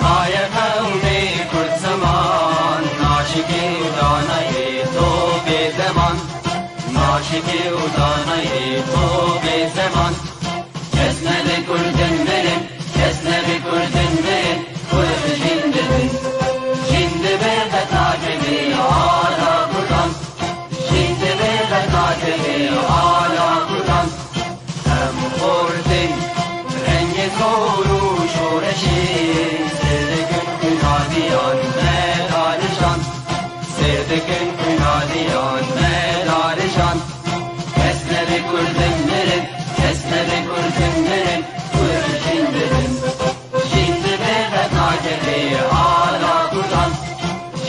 مایه خونی کرد زمان عاشقی و دانای تو به زمان عاشقی و دانای تو به زمان کس نبی کردن مرن کس نبی کردن مرن کرد جند بن جند به قطع کبی آلا کردان جند به قطع کبی آلا کردان هم خوردن رنگ زور و شورشی سردکن کنادیان مدارشان سردکن کنادیان مدارشان کس نبی کردن مرن کس نبی کردن مرن کرد جند بن جند به قطع کبی آلا کردان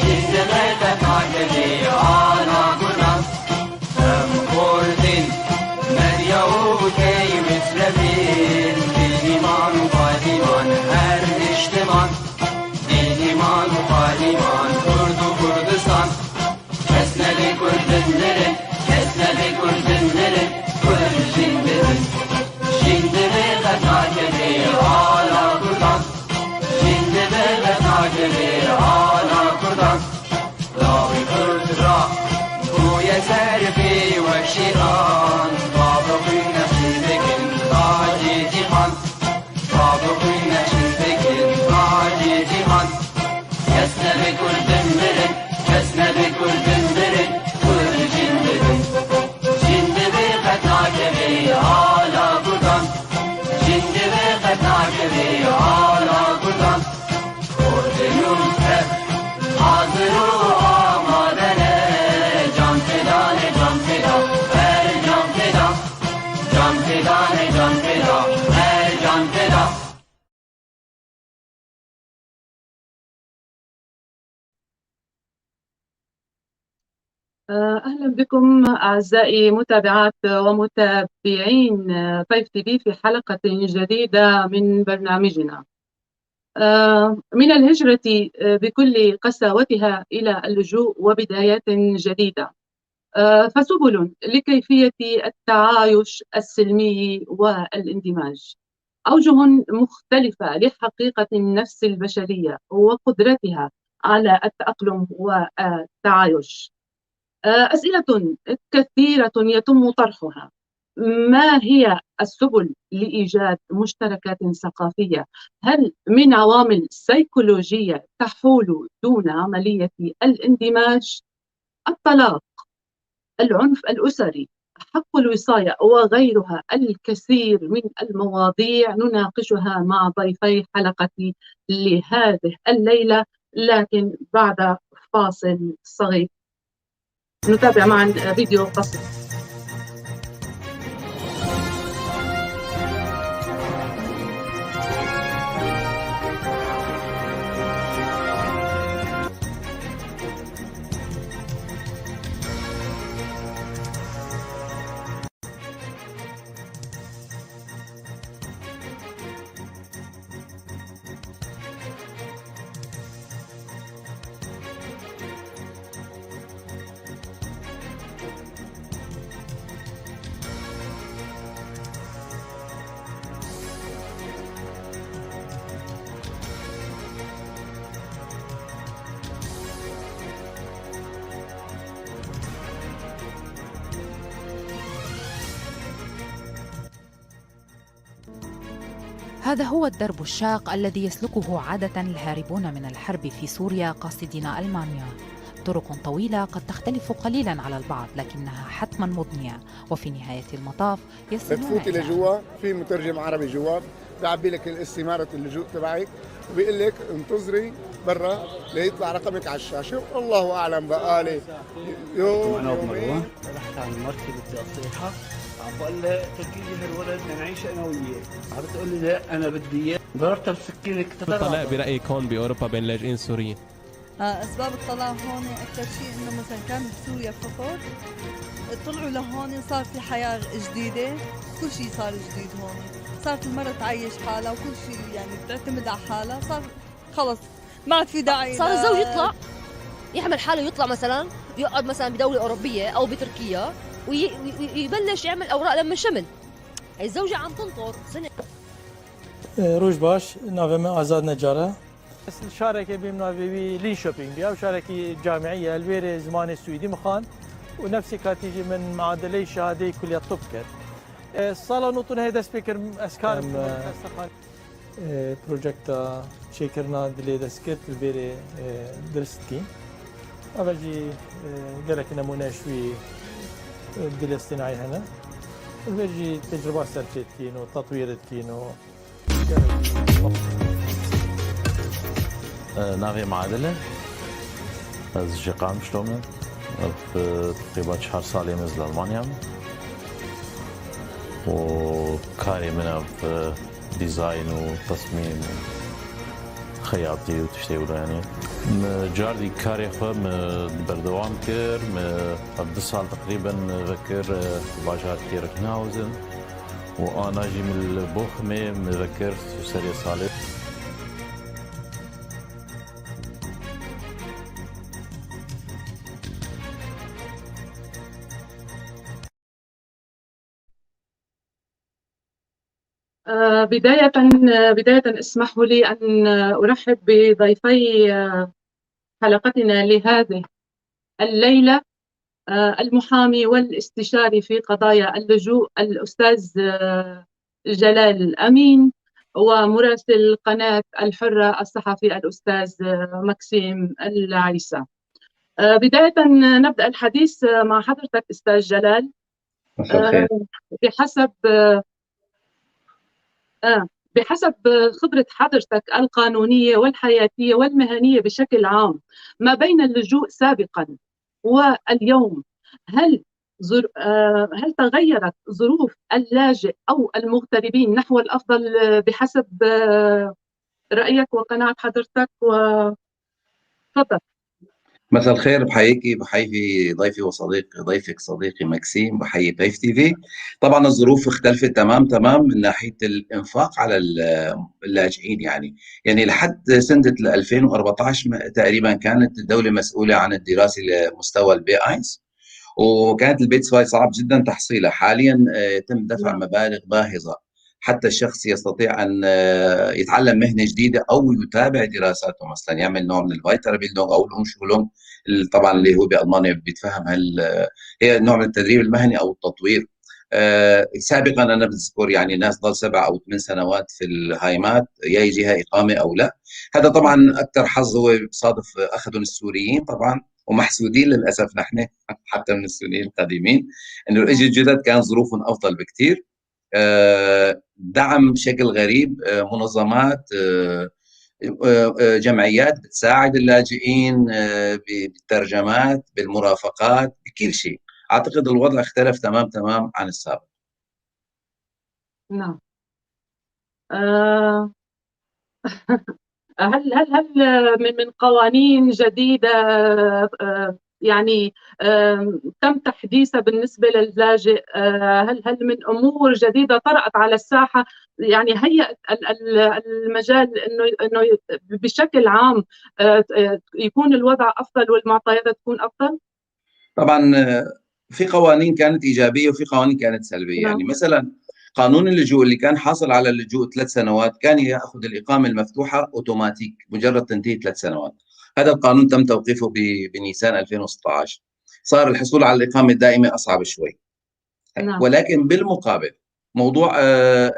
جند به قطع کبی آلا کردان هم خوردن مریا و کی متربین دین ایمان و پالیمان هر نشتمان دین ایمان و پالیمان کرد و کردستان کس نبی کردن نرن کس نبی کردن نرن کرد جند بن جند به قطع کبی آلا کردان جند به قطع کبی آلا کردان لاوی کرد را بوی سرفی و شیران بابا خوی نشین بگن تاجی جیهان بابا خوی نشین بگن تاجی جیهان کس نبی کردن مرن کس نبی کردن مرن کرد جند بن جند به قطع کبی آلا کردان جند به قطع کبی آلا کردان کردیون تب حاضر و آماده جان فدان جان فدا هر جان فدا جان فدان جان فدا هر جان فدا. أهلا بكم أعزائي متابعات ومتابعين طيف تي في في حلقة جديدة من برنامجنا. من الهجرة بكل قساوتها إلى اللجوء وبدايات جديدة، فسبل لكيفية التعايش السلمي والاندماج، أوجه مختلفة لحقيقة النفس البشرية وقدرتها على التأقلم والتعايش. أسئلة كثيرة يتم طرحها. ما هي السبل لإيجاد مشتركات ثقافية؟ هل من عوامل سيكولوجية تحول دون عملية الاندماج؟ الطلاق، العنف الأسري، حق الوصاية وغيرها الكثير من المواضيع نناقشها مع ضيفي حلقتي لهذه الليلة، لكن بعد فاصل صغير. نتابع معا فيديو قصير. هذا هو الدرب الشاق الذي يسلكه عادة الهاربون من الحرب في سوريا قاصدين ألمانيا. طرق طويلة قد تختلف قليلا على البعض، لكنها حتما مضنية، وفي نهاية المطاف يصلون بتفوتي إلى لجوا، في مترجم عربي جوا بيعبي لك الاستمارة اللجوء تبعك وبيقول لك انتظري برا ليطلع رقمك على الشاشة، والله أعلم بقالي يوم أنا ومروان. يومين. رحت على مرتي بدي أصيحها، عم بقول لها اتركي لي هالولد لنعيش أنا وياه، عم بتقول لي لا أنا بدي إياه، ضربتها بسكينة كتير. الطلاق برأيك هون بأوروبا بين اللاجئين السوريين؟ أسباب الطلاق هون أكثر شيء إنه مثلاً كان بسوريا فقر، طلعوا لهون صار في حياة جديدة، كل شيء صار جديد هون، صارت المرأة تعيش حالها وكل شيء بتعتمد على حالها، صار خلص ما عاد في داعي صار الزوج يطلع يحمل حاله يطلع مثلاً يقعد مثلاً بدولة أوروبية أو بتركيا ويبلش يعمل أوراق لما شمل. هي الزوجة عم تنطر سنة. Roj baş, navê min Azad Necar e. Ez li şarekê bîm navê wî Linköping bî. Ew şarekî camîî ye. Li wêrê zimanê Swîdî min xwend û nefsê katî jî min muadeleyê şehadeyê Kuliya Tib kir. Sala nod û nehê dest pê kir ez kar bikim li xestexaneyê. Projekta çêkirina dilê destgirt li vêrê dirist dikîn. Ev jî gelek nemûne ji wî dilê stinayî hene. Li vêr jî tecriba ser çê dikîn û tetwîr dikîn û gelek Navê min Adil e. Ez ji Qamişlo me. Ev teqrîba çar salê min ez li Almanya me. Û karê min ev dîzayn û tesmîm û xeyatî û tiştê wilo yanî. Min cardî karê xwe min berdewam kir. Min ev du sal teqrîben min vekir bajarkê Recklinghausen û ana jî min li Bochumê min vekir serê salê. بداية بداية اسمحوا لي أن أرحب بضيفي حلقتنا لهذه الليلة، المحامي والاستشاري في قضايا اللجوء الأستاذ جلال أمين، ومراسل قناة الحرة الصحفي الأستاذ مكسيم العيسى. بداية نبدأ الحديث مع حضرتك أستاذ جلال. مساء الخير. بحسب بحسب خبرة حضرتك القانونية والحياتية والمهنية بشكل عام، ما بين اللجوء سابقا واليوم، هل تغيرت ظروف اللاجئ أو المغتربين نحو الأفضل بحسب رأيك وقناعة حضرتك؟ تفضل. مساء الخير، بحييكي، بحيي ضيفي وصديق ضيفك صديقي مكسيم، بحيي طيف تي في. طبعا الظروف اختلفت تمام تمام من ناحية الانفاق على اللاجئين، يعني لحد سنة 2014 تقريبا كانت الدولة مسؤولة عن الدراسة لمستوى ال B eins، وكانت ال B zwei صعب جدا تحصيلها. حاليا يتم دفع مبالغ باهظه حتى الشخص يستطيع ان يتعلم مهنة جديدة او يتابع دراساته، مثلا يعمل نوع من ال Weiterbildung او ال Umschulung، طبعا اللي هو بالمانيا بيتفهم هل هي نوع من التدريب المهني او التطوير. سابقا انا بذكر يعني ناس ضل 7 أو 8 سنوات في ال Heimat، يا يجيها اقامه او لا. هذا طبعا اكثر حظ هو بصادف اخذهم السوريين طبعا، ومحسودين للاسف نحن حتى من السوريين القديمين انه الاجوا الجدد كان ظروفهم افضل بكثير. دعم بشكل غريب، منظمات، جمعيات بتساعد اللاجئين بالترجمات، بالمرافقات، بكل شيء. اعتقد الوضع اختلف تمام تمام عن السابق. نعم. هل هل هل من قوانين جديدة يعني تم تحديثها بالنسبة للاجئ؟ هل من أمور جديدة طرأت على الساحة يعني هيأت المجال إنه بشكل عام يكون الوضع أفضل والمعطيات تكون أفضل؟ طبعا في قوانين كانت إيجابية وفي قوانين كانت سلبية. يعني مثلا قانون اللجوء اللي كان حاصل على اللجوء 3 سنوات كان يأخذ الإقامة المفتوحة أوتوماتيك مجرد تنتهي 3 سنوات. هذا القانون تم توقيفه بنيسان 2016. صار الحصول على الإقامة الدائمة أصعب شوي. نعم. ولكن بالمقابل موضوع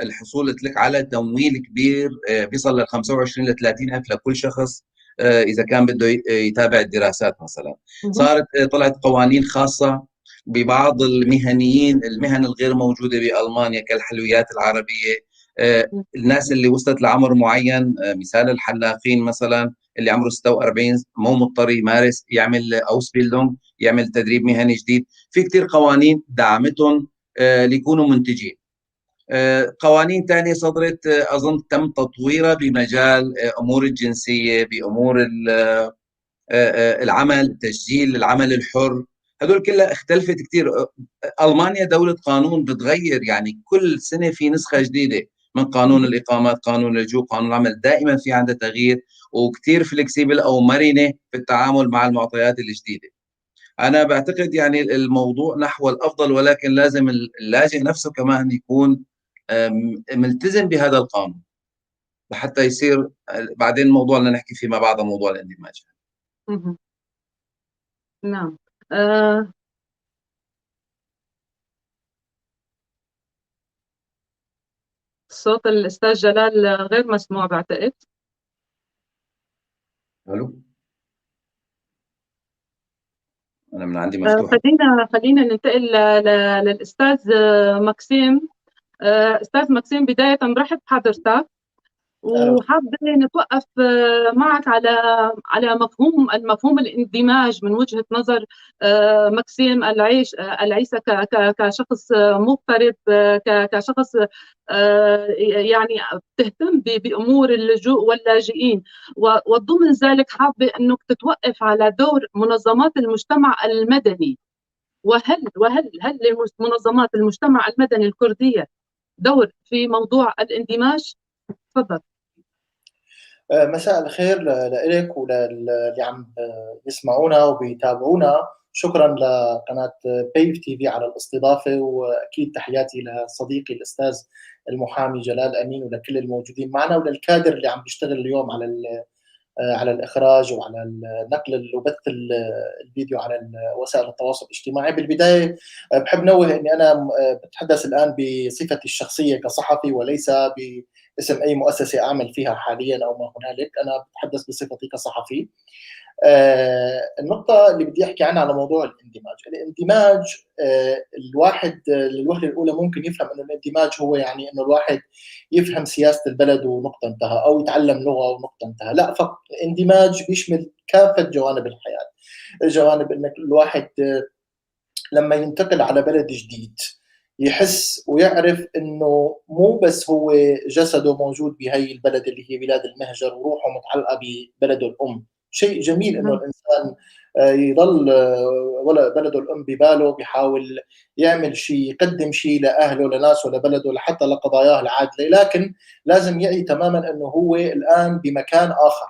الحصول قلت لك على تمويل كبير بيصل ل 25 ل 30 ألف لكل شخص إذا كان بده يتابع الدراسات مثلا. صارت طلعت قوانين خاصة ببعض المهنيين، المهن الغير موجودة بألمانيا كالحلويات العربية، الناس اللي وصلت لعمر معين، مثال الحلاقين مثلا اللي عمره 46 مو مضطر يمارس، يعمل Ausbildung، يعمل تدريب مهني جديد. في كتير قوانين دعمتهم ليكونوا منتجين. قوانين ثانية صدرت أظن تم تطويرها بمجال أمور الجنسية، بأمور العمل، تسجيل العمل الحر، هدول كلها اختلفت كثير. ألمانيا دولة قانون بتغير، يعني كل سنة في نسخة جديدة من قانون الإقامات، قانون اللجوء، قانون العمل، دائما في عندها تغيير وكثير flexible أو مرنة في التعامل مع المعطيات الجديدة. أنا بعتقد يعني الموضوع نحو الأفضل، ولكن لازم اللاجئ نفسه كمان يكون ملتزم بهذا القانون. لحتى يصير بعدين الموضوع اللي نحكي فيه ما بعد موضوع الاندماج. نعم. صوت الأستاذ جلال غير مسموع بعتقد. ألو، أنا من عندي مفتوح. خلينا ننتقل للأستاذ ماكسيم. أستاذ ماكسيم، بداية برحب بحضرتك، وحابة نتوقف معك على المفهوم الاندماج من وجهة نظر ماكسيم العيسى كشخص مغترب، كشخص يعني بتهتم بأمور اللجوء واللاجئين، وضمن ذلك حابة أنك تتوقف على دور منظمات المجتمع المدني، وهل وهل هل لمنظمات المجتمع المدني الكردية دور في موضوع الاندماج؟ تفضل. مساء الخير لك وللي عم يسمعونا وبيتابعونا. شكرا لقناة بيف تي في على الاستضافة، وأكيد تحياتي لصديقي الأستاذ المحامي جلال أمين ولكل الموجودين معنا وللكادر اللي عم بيشتغل اليوم على الإخراج وعلى النقل وبث الفيديو على وسائل التواصل الاجتماعي. بالبداية بحب نوه أني أنا بتحدث الآن بصفتي الشخصية كصحفي وليس باسم أي مؤسسة أعمل فيها حاليا أو ما هنالك، أنا بتحدث بصفتي كصحفي. النقطة اللي بدي أحكي عنها على موضوع الاندماج، الاندماج الواحد للوهلة الأولى ممكن يفهم أنه الاندماج هو يعني أنه الواحد يفهم سياسة البلد ونقطة انتهى، أو يتعلم لغة ونقطة انتهى. لا، فالاندماج بيشمل كافة جوانب الحياة، جوانب أنك الواحد لما ينتقل على بلد جديد يحس ويعرف انه مو بس هو جسده موجود بهي البلد اللي هي بلاد المهجر وروحه متعلقه ببلده الام. شيء جميل انه الانسان يضل ولا بلده الام بباله، بيحاول يعمل شيء، يقدم شيء لاهله، لناسه، لبلده، لحتى لقضاياه العادله، لكن لازم يعي تماما انه هو الان بمكان اخر،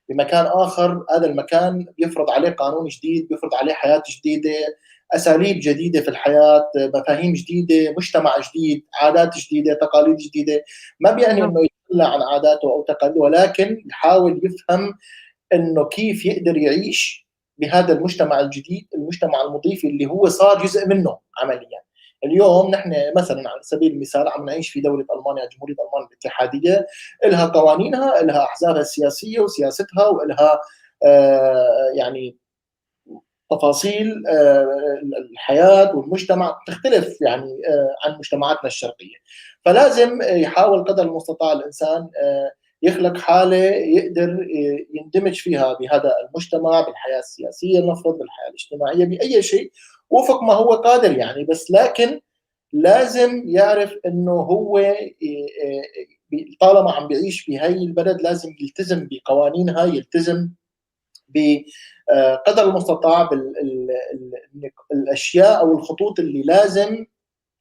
بمكان اخر. هذا المكان بيفرض عليه قانون جديد، بيفرض عليه حياه جديده، اساليب جديده في الحياه، مفاهيم جديده، مجتمع جديد، عادات جديده، تقاليد جديده. ما بيعني انه يتخلى عن عاداته او تقاليده، ولكن يحاول يفهم انه كيف يقدر يعيش بهذا المجتمع الجديد، المجتمع المضيف اللي هو صار جزء منه عمليا. اليوم نحن مثلا على سبيل المثال عم نعيش في دولة ألمانيا، جمهورية ألمانيا الاتحادية، لها قوانينها، لها أحزابها السياسية وسياستها، ولها يعني تفاصيل الحياة والمجتمع تختلف يعني عن مجتمعاتنا الشرقية. فلازم يحاول قدر المستطاع الإنسان يخلق حالة يقدر يندمج فيها بهذا المجتمع، بالحياة السياسية نفرض، بالحياة الاجتماعية، بأي شيء وفق ما هو قادر يعني. بس لكن لازم يعرف انه هو طالما عم بيعيش بهاي البلد لازم يلتزم بقوانينها، يلتزم بقدر المستطاع بالاشياء او الخطوط اللي لازم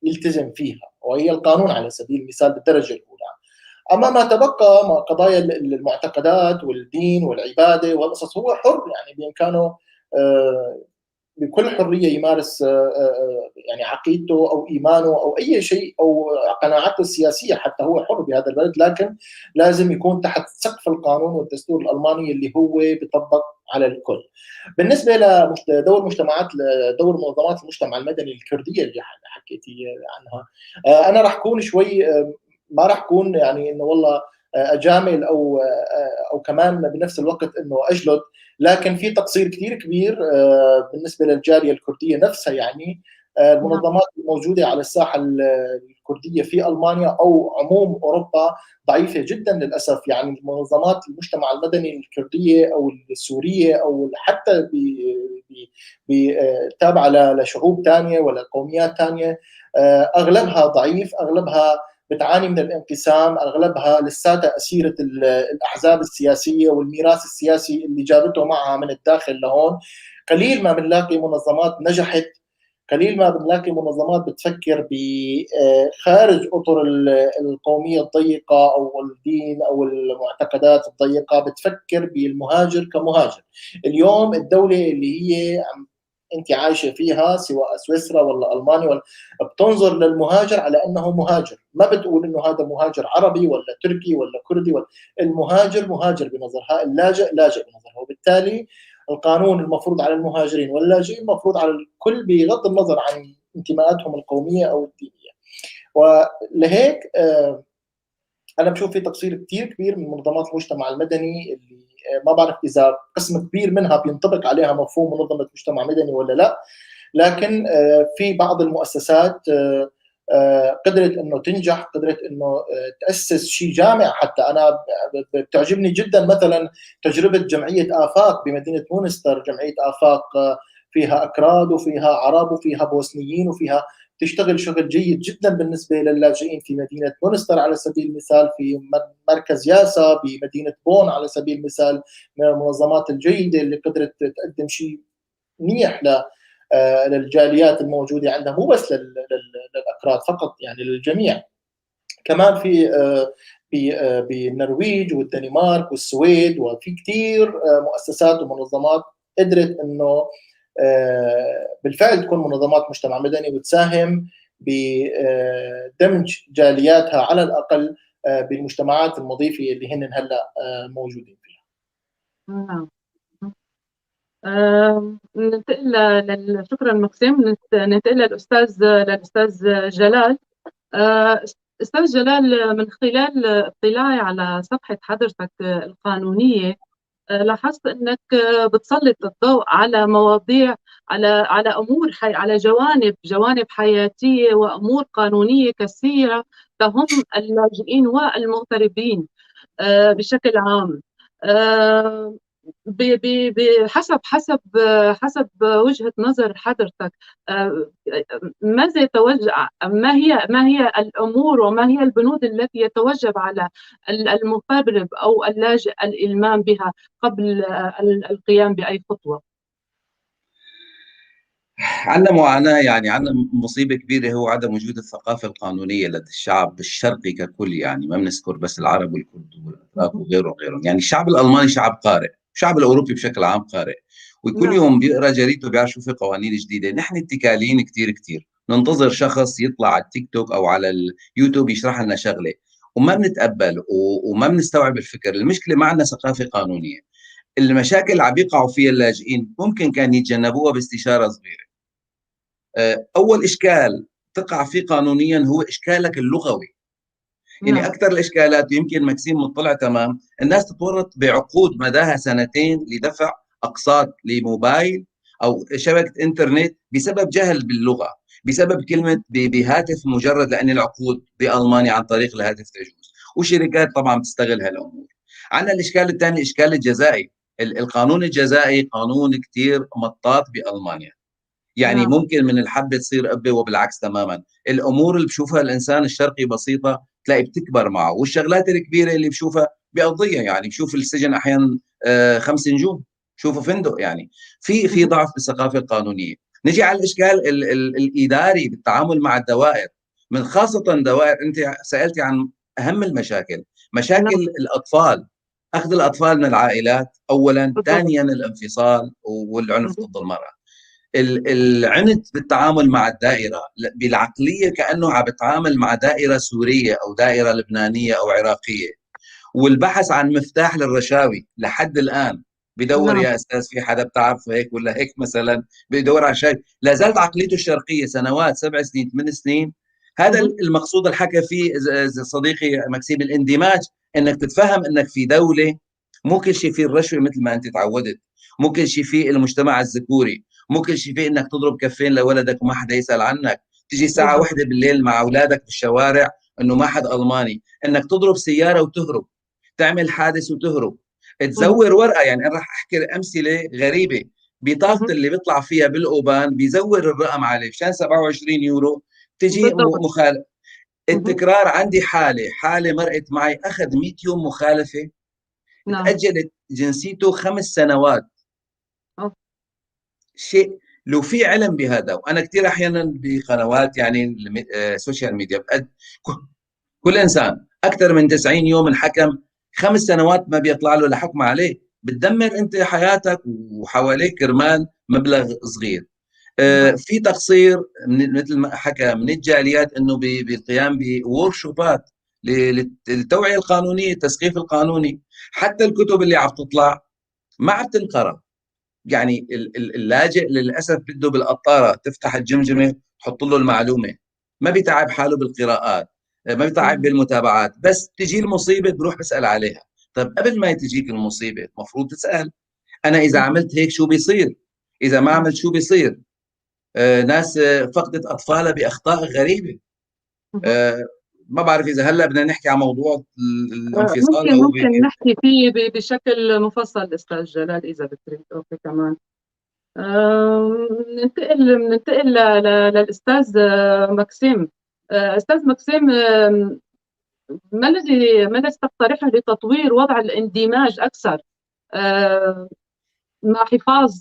يلتزم فيها، وهي القانون على سبيل المثال بالدرجه الاولى. اما ما تبقى ما قضايا المعتقدات والدين والعباده والقصص، هو حر يعني، بامكانه بكل حريه يمارس يعني عقيدته او ايمانه او اي شيء او قناعاته السياسيه، حتى هو حر بهذا البلد، لكن لازم يكون تحت سقف القانون والدستور الالماني اللي هو بيطبق على الكل. بالنسبه لدور مجتمعات، دور منظمات المجتمع المدني الكرديه اللي حكيتي عنها، انا راح اكون شوي، ما راح اكون يعني انه والله اجامل او كمان بنفس الوقت انه اجلد، لكن في تقصير كثير كبير بالنسبه للجاليه الكرديه نفسها. يعني المنظمات الموجوده على الساحه الكرديه في المانيا او عموم اوروبا ضعيفه جدا للاسف. يعني منظمات المجتمع المدني الكرديه او السوريه او حتى تابعه لشعوب ثانيه ولا قوميات ثانيه، اغلبها ضعيف، اغلبها بتعاني من الانقسام، اغلبها لساتها اسيره الاحزاب السياسيه والميراث السياسي اللي جابته معها من الداخل لهون. قليل ما بنلاقي منظمات نجحت، قليل ما بنلاقي منظمات بتفكر بخارج اطر القوميه الضيقه او الدين او المعتقدات الضيقه، بتفكر بالمهاجر كمهاجر. اليوم الدوله اللي هي عم انت عايشه فيها، سواء سويسرا ولا المانيا ولا، بتنظر للمهاجر على انه مهاجر، ما بتقول انه هذا مهاجر عربي ولا تركي ولا كردي ولا، المهاجر مهاجر بنظرها، اللاجئ لاجئ بنظرها، وبالتالي القانون المفروض على المهاجرين واللاجئين المفروض على الكل بغض النظر عن انتماءاتهم القومية او الدينية. ولهيك انا بشوف في تقصير كثير كبير من منظمات المجتمع المدني، اللي ما بعرف اذا قسم كبير منها بينطبق عليها مفهوم منظمة مجتمع مدني ولا لا، لكن في بعض المؤسسات قدرت انه تنجح، قدرت انه تاسس شيء جامع. حتى انا بتعجبني جدا مثلا تجربه جمعية افاق بمدينة مونستر. جمعية افاق فيها اكراد وفيها عرب وفيها بوسنيين، وفيها تشتغل شغل جيد جدا بالنسبة للاجئين في مدينة مونستر على سبيل المثال، في مركز ياسا بمدينة بون على سبيل المثال، من المنظمات الجيدة اللي قدرت تقدم شيء منيح للجاليات الموجودة عندها، مو بس للاكراد فقط، يعني للجميع. كمان في بالنرويج والدنمارك والسويد، وفي كثير مؤسسات ومنظمات قدرت انه بالفعل تكون منظمات مجتمع مدني وتساهم بدمج جالياتها على الاقل بالمجتمعات المضيفة اللي هن هلا موجودين فيها. نعم. ننتقل، شكرا مكسيم، ننتقل للاستاذ جلال. استاذ جلال، من خلال اطلاعي على صفحة حضرتك القانونية لاحظت انك بتسلط الضوء على مواضيع، على امور، على جوانب حياتيه وامور قانونية كثيرة تهم اللاجئين والمغتربين بشكل عام. بحسب حسب حسب وجهة نظر حضرتك، ماذا يتوجب، ما هي الأمور وما هي البنود التي يتوجب على المغترب أو اللاجئ الإلمام بها قبل القيام بأي خطوة؟ عندنا معاناة، يعني عندنا مصيبة كبيرة، هو عدم وجود الثقافة القانونية لدى الشعب الشرقي ككل، يعني ما بنذكر بس العرب والكرد والأتراك وغيرهم وغيرهم. يعني الشعب الألماني شعب قارئ، الشعب الأوروبي بشكل عام قارئ، وكل يوم بيقرأ جريدته بيعرف شو في قوانين جديدة. نحن اتكاليين كتير كتير، ننتظر شخص يطلع على التيك توك أو على اليوتيوب يشرح لنا شغلة، وما بنتقبل وما بنستوعب الفكر. المشكلة ما عندنا ثقافة قانونية. المشاكل اللي عم بيقعوا فيها اللاجئين ممكن كان يتجنبوها باستشارة صغيرة. أول إشكال تقع فيه قانونيا هو إشكالك اللغوي. يعني أكثر الإشكالات، يمكن مكسيم مطلع تمام، الناس تتورط بعقود مداها سنتين لدفع أقساط لموبايل أو شبكة إنترنت بسبب جهل باللغة، بسبب كلمة بهاتف مجرد، لأن العقود بألمانيا عن طريق الهاتف تجوز، وشركات طبعا بتستغل هالأمور. عندنا الإشكال الثاني، الإشكال الجزائي. القانون الجزائي قانون كتير مطاط بألمانيا، يعني ممكن من الحبة تصير قبة وبالعكس تماما. الأمور اللي بشوفها الإنسان الشرقي بسيطة تلاقي بتكبر معه، والشغلات الكبيرة اللي بشوفها بقضية، يعني بشوف السجن أحيانا 5 نجوم، بشوفه فندق. يعني في ضعف بالثقافة القانونية. نجي على الإشكال الإداري بالتعامل مع الدوائر، من خاصة دوائر، أنت سألتي عن أهم المشاكل، مشاكل الأطفال، أخذ الأطفال من العائلات أولا، ثانيا الانفصال والعنف ضد المرأة. العنف بالتعامل مع الدائرة بالعقلية كأنه عم بتعامل مع دائرة سورية أو دائرة لبنانية أو عراقية، والبحث عن مفتاح للرشاوي لحد الآن بدور يا أستاذ في حدا بتعرفه هيك ولا هيك مثلا، بدور على شيء. لا زالت عقليته الشرقية سنوات، 7 سنين 8 سنين. هذا المقصود اللي حكى فيه صديقي مكسيم، الاندماج، انك تتفهم انك في دولة مو كل شيء فيه الرشوة مثل ما انت تعودت، مو كل شيء فيه المجتمع الذكوري، مو كل شيء فيه انك تضرب كفين لولدك وما حدا يسأل عنك، تيجي الساعة 1 بالليل مع اولادك بالشوارع انه ما حد الماني، انك تضرب سيارة وتهرب، تعمل حادث وتهرب، تزور ورقة. يعني انا راح احكي امثلة غريبة، بطاقة اللي بيطلع فيها بالاوبان بيزور الرقم عليه مشان 27 يورو تجي مخالفة. التكرار عندي حالة مرقت معي، أخذ 100 يوم مخالفة، تأجلت جنسيته 5 سنوات. شيء لو في علم بهذا، وأنا كثير أحيانا بقنوات يعني ال social media كل إنسان أكثر من 90 يوم انحكم 5 سنوات ما بيطلع له لحكم عليه، بتدمر أنت حياتك وحواليك كرمال مبلغ صغير. في تقصير من مثل ما حكى من الجاليات انه بالقيام ب workshop ات للتوعية القانونية، التثقيف القانوني. حتى الكتب اللي عم تطلع ما عم تنقرا. يعني اللاجئ للاسف بده بالقطارة تفتح الجمجمة تحط له المعلومة، ما بيتعب حاله بالقراءات، ما بيتعب بالمتابعات، بس تجي المصيبة بروح بسال عليها. طيب قبل ما تجيك المصيبة المفروض تسال، انا اذا عملت هيك شو بيصير؟ اذا ما عملت شو بيصير؟ ناس فقدت اطفالها باخطاء غريبة. ما بعرف اذا هلا بدنا نحكي عن موضوع الانفصال. ممكن نحكي فيه بشكل مفصل استاذ جلال اذا بتريد. okay تمام. ننتقل للاستاذ ماكسيم. استاذ ماكسيم، ما الذي تقترحه لتطوير وضع الاندماج اكثر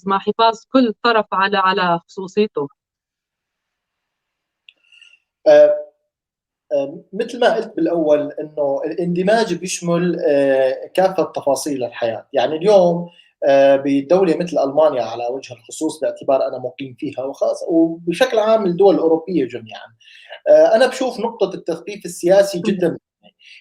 مع حفاظ كل طرف على خصوصيته؟ مثل ما قلت بالأول أنه الاندماج بيشمل كافة تفاصيل الحياة. يعني اليوم بدولة مثل ألمانيا على وجه الخصوص، باعتبار أنا مقيم فيها وخاص وبشكل عام الدول الأوروبية جميعا، أنا بشوف نقطة التثقيف السياسي جدا.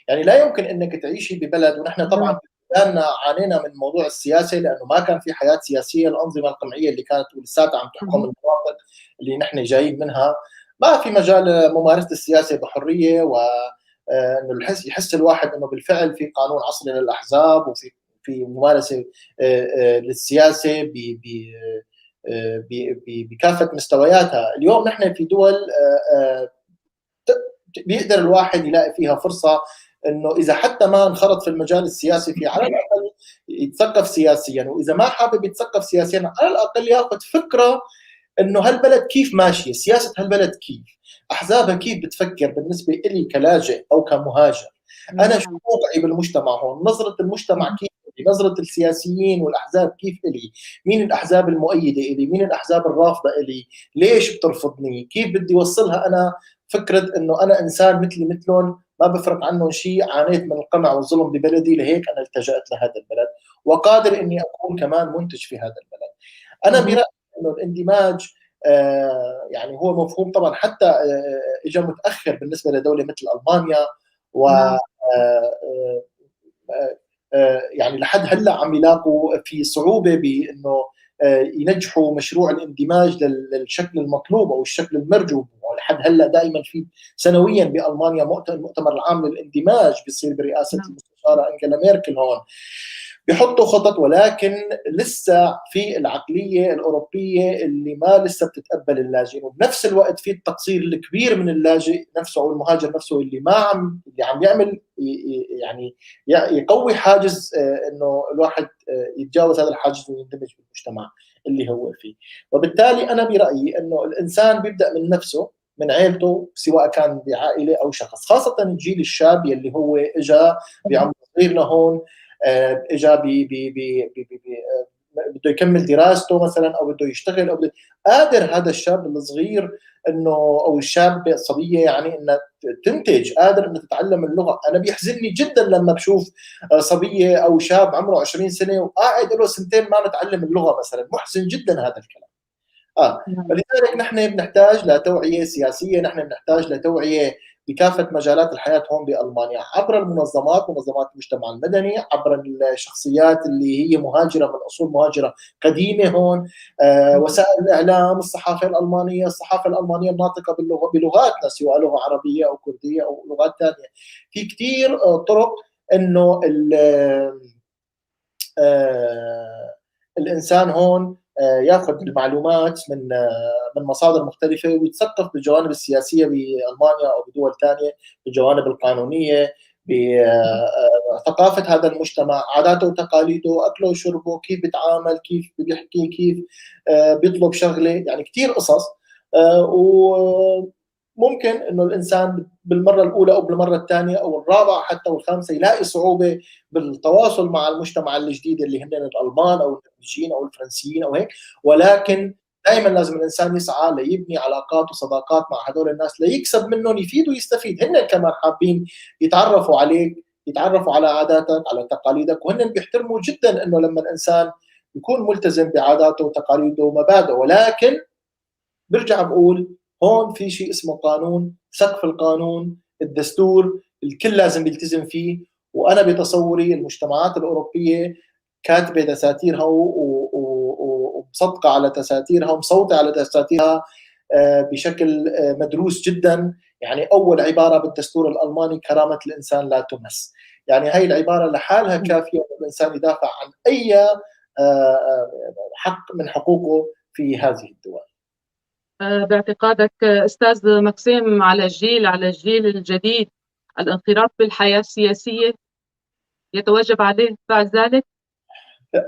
يعني لا يمكن أنك تعيشي ببلد، ونحن طبعا لأننا عانينا من موضوع السياسة لأنه ما كان في حياة سياسية، الأنظمة القمعية اللي كانت ولساتها عم تحكم المناطق اللي نحن جايين منها، ما في مجال ممارسة السياسة بحرية، وإنه يحس الواحد إنه بالفعل في قانون عصري للأحزاب وفي ممارسة للسياسة بكافة مستوياتها. اليوم نحن في دول بيقدر الواحد يلاقي فيها فرصة انه اذا حتى ما انخرط في المجال السياسي في على الاقل يتثقف سياسيا، واذا ما حابب يتثقف سياسيا على الاقل ياخذ فكرة انه هالبلد كيف ماشية، سياسة هالبلد كيف، احزابها كيف بتفكر بالنسبة الي كلاجئ او كمهاجر، انا شو موقعي بالمجتمع هون، نظره المجتمع كيف إلي، نظره السياسيين والاحزاب كيف الي، مين الاحزاب المؤيدة الي، مين الاحزاب الرافضة الي، ليش بترفضني، كيف بدي اوصلها انا فكرة انه انا انسان مثلي مثلهم، ما بفرق عنهم شيء، عانيت من القمع والظلم ببلدي لهيك انا التجأت لهذا البلد وقادر اني اكون كمان منتج في هذا البلد. انا برايي انه الاندماج يعني هو مفهوم طبعا حتى اجى متاخر بالنسبة لدولة مثل المانيا، و يعني لحد هلا عم يلاقوا في صعوبة بانه ينجحوا مشروع الاندماج للشكل المطلوب او الشكل المرجو. لحد هلا دائما في سنويا بالمانيا المؤتمر العام للاندماج بيصير برئاسة المستشارة انجيلا ميركل، هون بيحطوا خطط، ولكن لسه في العقلية الاوروبية اللي ما لسه بتتقبل اللاجئين، وبنفس الوقت في التقصير الكبير من اللاجئ نفسه او المهاجر نفسه اللي ما عم اللي عم يعمل يعني يقوي حاجز انه الواحد يتجاوز هذا الحاجز ويندمج بالمجتمع اللي هو فيه. وبالتالي انا برايي انه الانسان بيبدا من نفسه، من عائلته، سواء كان بعائله او شخص، خاصة الجيل الشاب يلي هو اجى بعمر صغير لهون، اجى بي بي بي بي بي بده يكمل دراسته مثلا او بده يشتغل او بده، قادر هذا الشاب الصغير انه او الشاب الصبية يعني انها تنتج، قادر انها تتعلم اللغة. انا بيحزنني جدا لما بشوف صبية او شاب عمره 20 سنة وقاعد له سنتين ما متعلم اللغة مثلا، محزن جدا هذا الكلام. فلذلك نحن بنحتاج لتوعية سياسية، نحن بنحتاج لتوعية بكافة مجالات الحياة هون بألمانيا، عبر المنظمات، منظمات المجتمع المدني، عبر الشخصيات اللي هي مهاجرة من أصول مهاجرة قديمة هون، وسائل الإعلام، الصحافة الألمانية، الصحافة الألمانية الناطقة بلغاتنا سواء لغة عربية أو كردية أو لغات ثانية. في كثير طرق إنه الإنسان هون ياخذ المعلومات من مصادر مختلفة ويتثقف بالجوانب السياسية بالمانيا او بدول ثانية، بالجوانب القانونية، بثقافة هذا المجتمع، عاداته وتقاليده، اكله وشربه، كيف بيتعامل، كيف بيحكي، كيف بيطلب شغله، يعني كثير قصص. وممكن انه الانسان بالمرة الاولى او بالمرة الثانية او الرابعة حتى والخامسة يلاقي صعوبة بالتواصل مع المجتمع الجديد اللي هن الالمان او النرويجيين او الفرنسيين او هيك، ولكن دائما لازم الانسان يسعى ليبني علاقات وصداقات مع هدول الناس ليكسب منهم، يفيد ويستفيد. هن كمان حابين يتعرفوا عليك، يتعرفوا على عاداتك، على تقاليدك، وهن بيحترموا جدا انه لما الانسان يكون ملتزم بعاداته وتقاليده ومبادئه، ولكن برجع بقول هون في شيء اسمه قانون، سقف القانون، الدستور، الكل لازم يلتزم فيه. وانا بتصوري المجتمعات الاوروبية كاتبه دساتيرها ومصدقه على دساتيرها ومصوته على دساتيرها بشكل مدروس جدا. يعني اول عبارة بالدستور الالماني كرامة الانسان لا تمس، يعني هاي العبارة لحالها كافيه انه الانسان يدافع عن اي حق من حقوقه في هذه الدول. باعتقادك استاذ مكسيم على الجيل الجديد الانخراط بالحياة السياسية يتوجب عليه بعد ذلك؟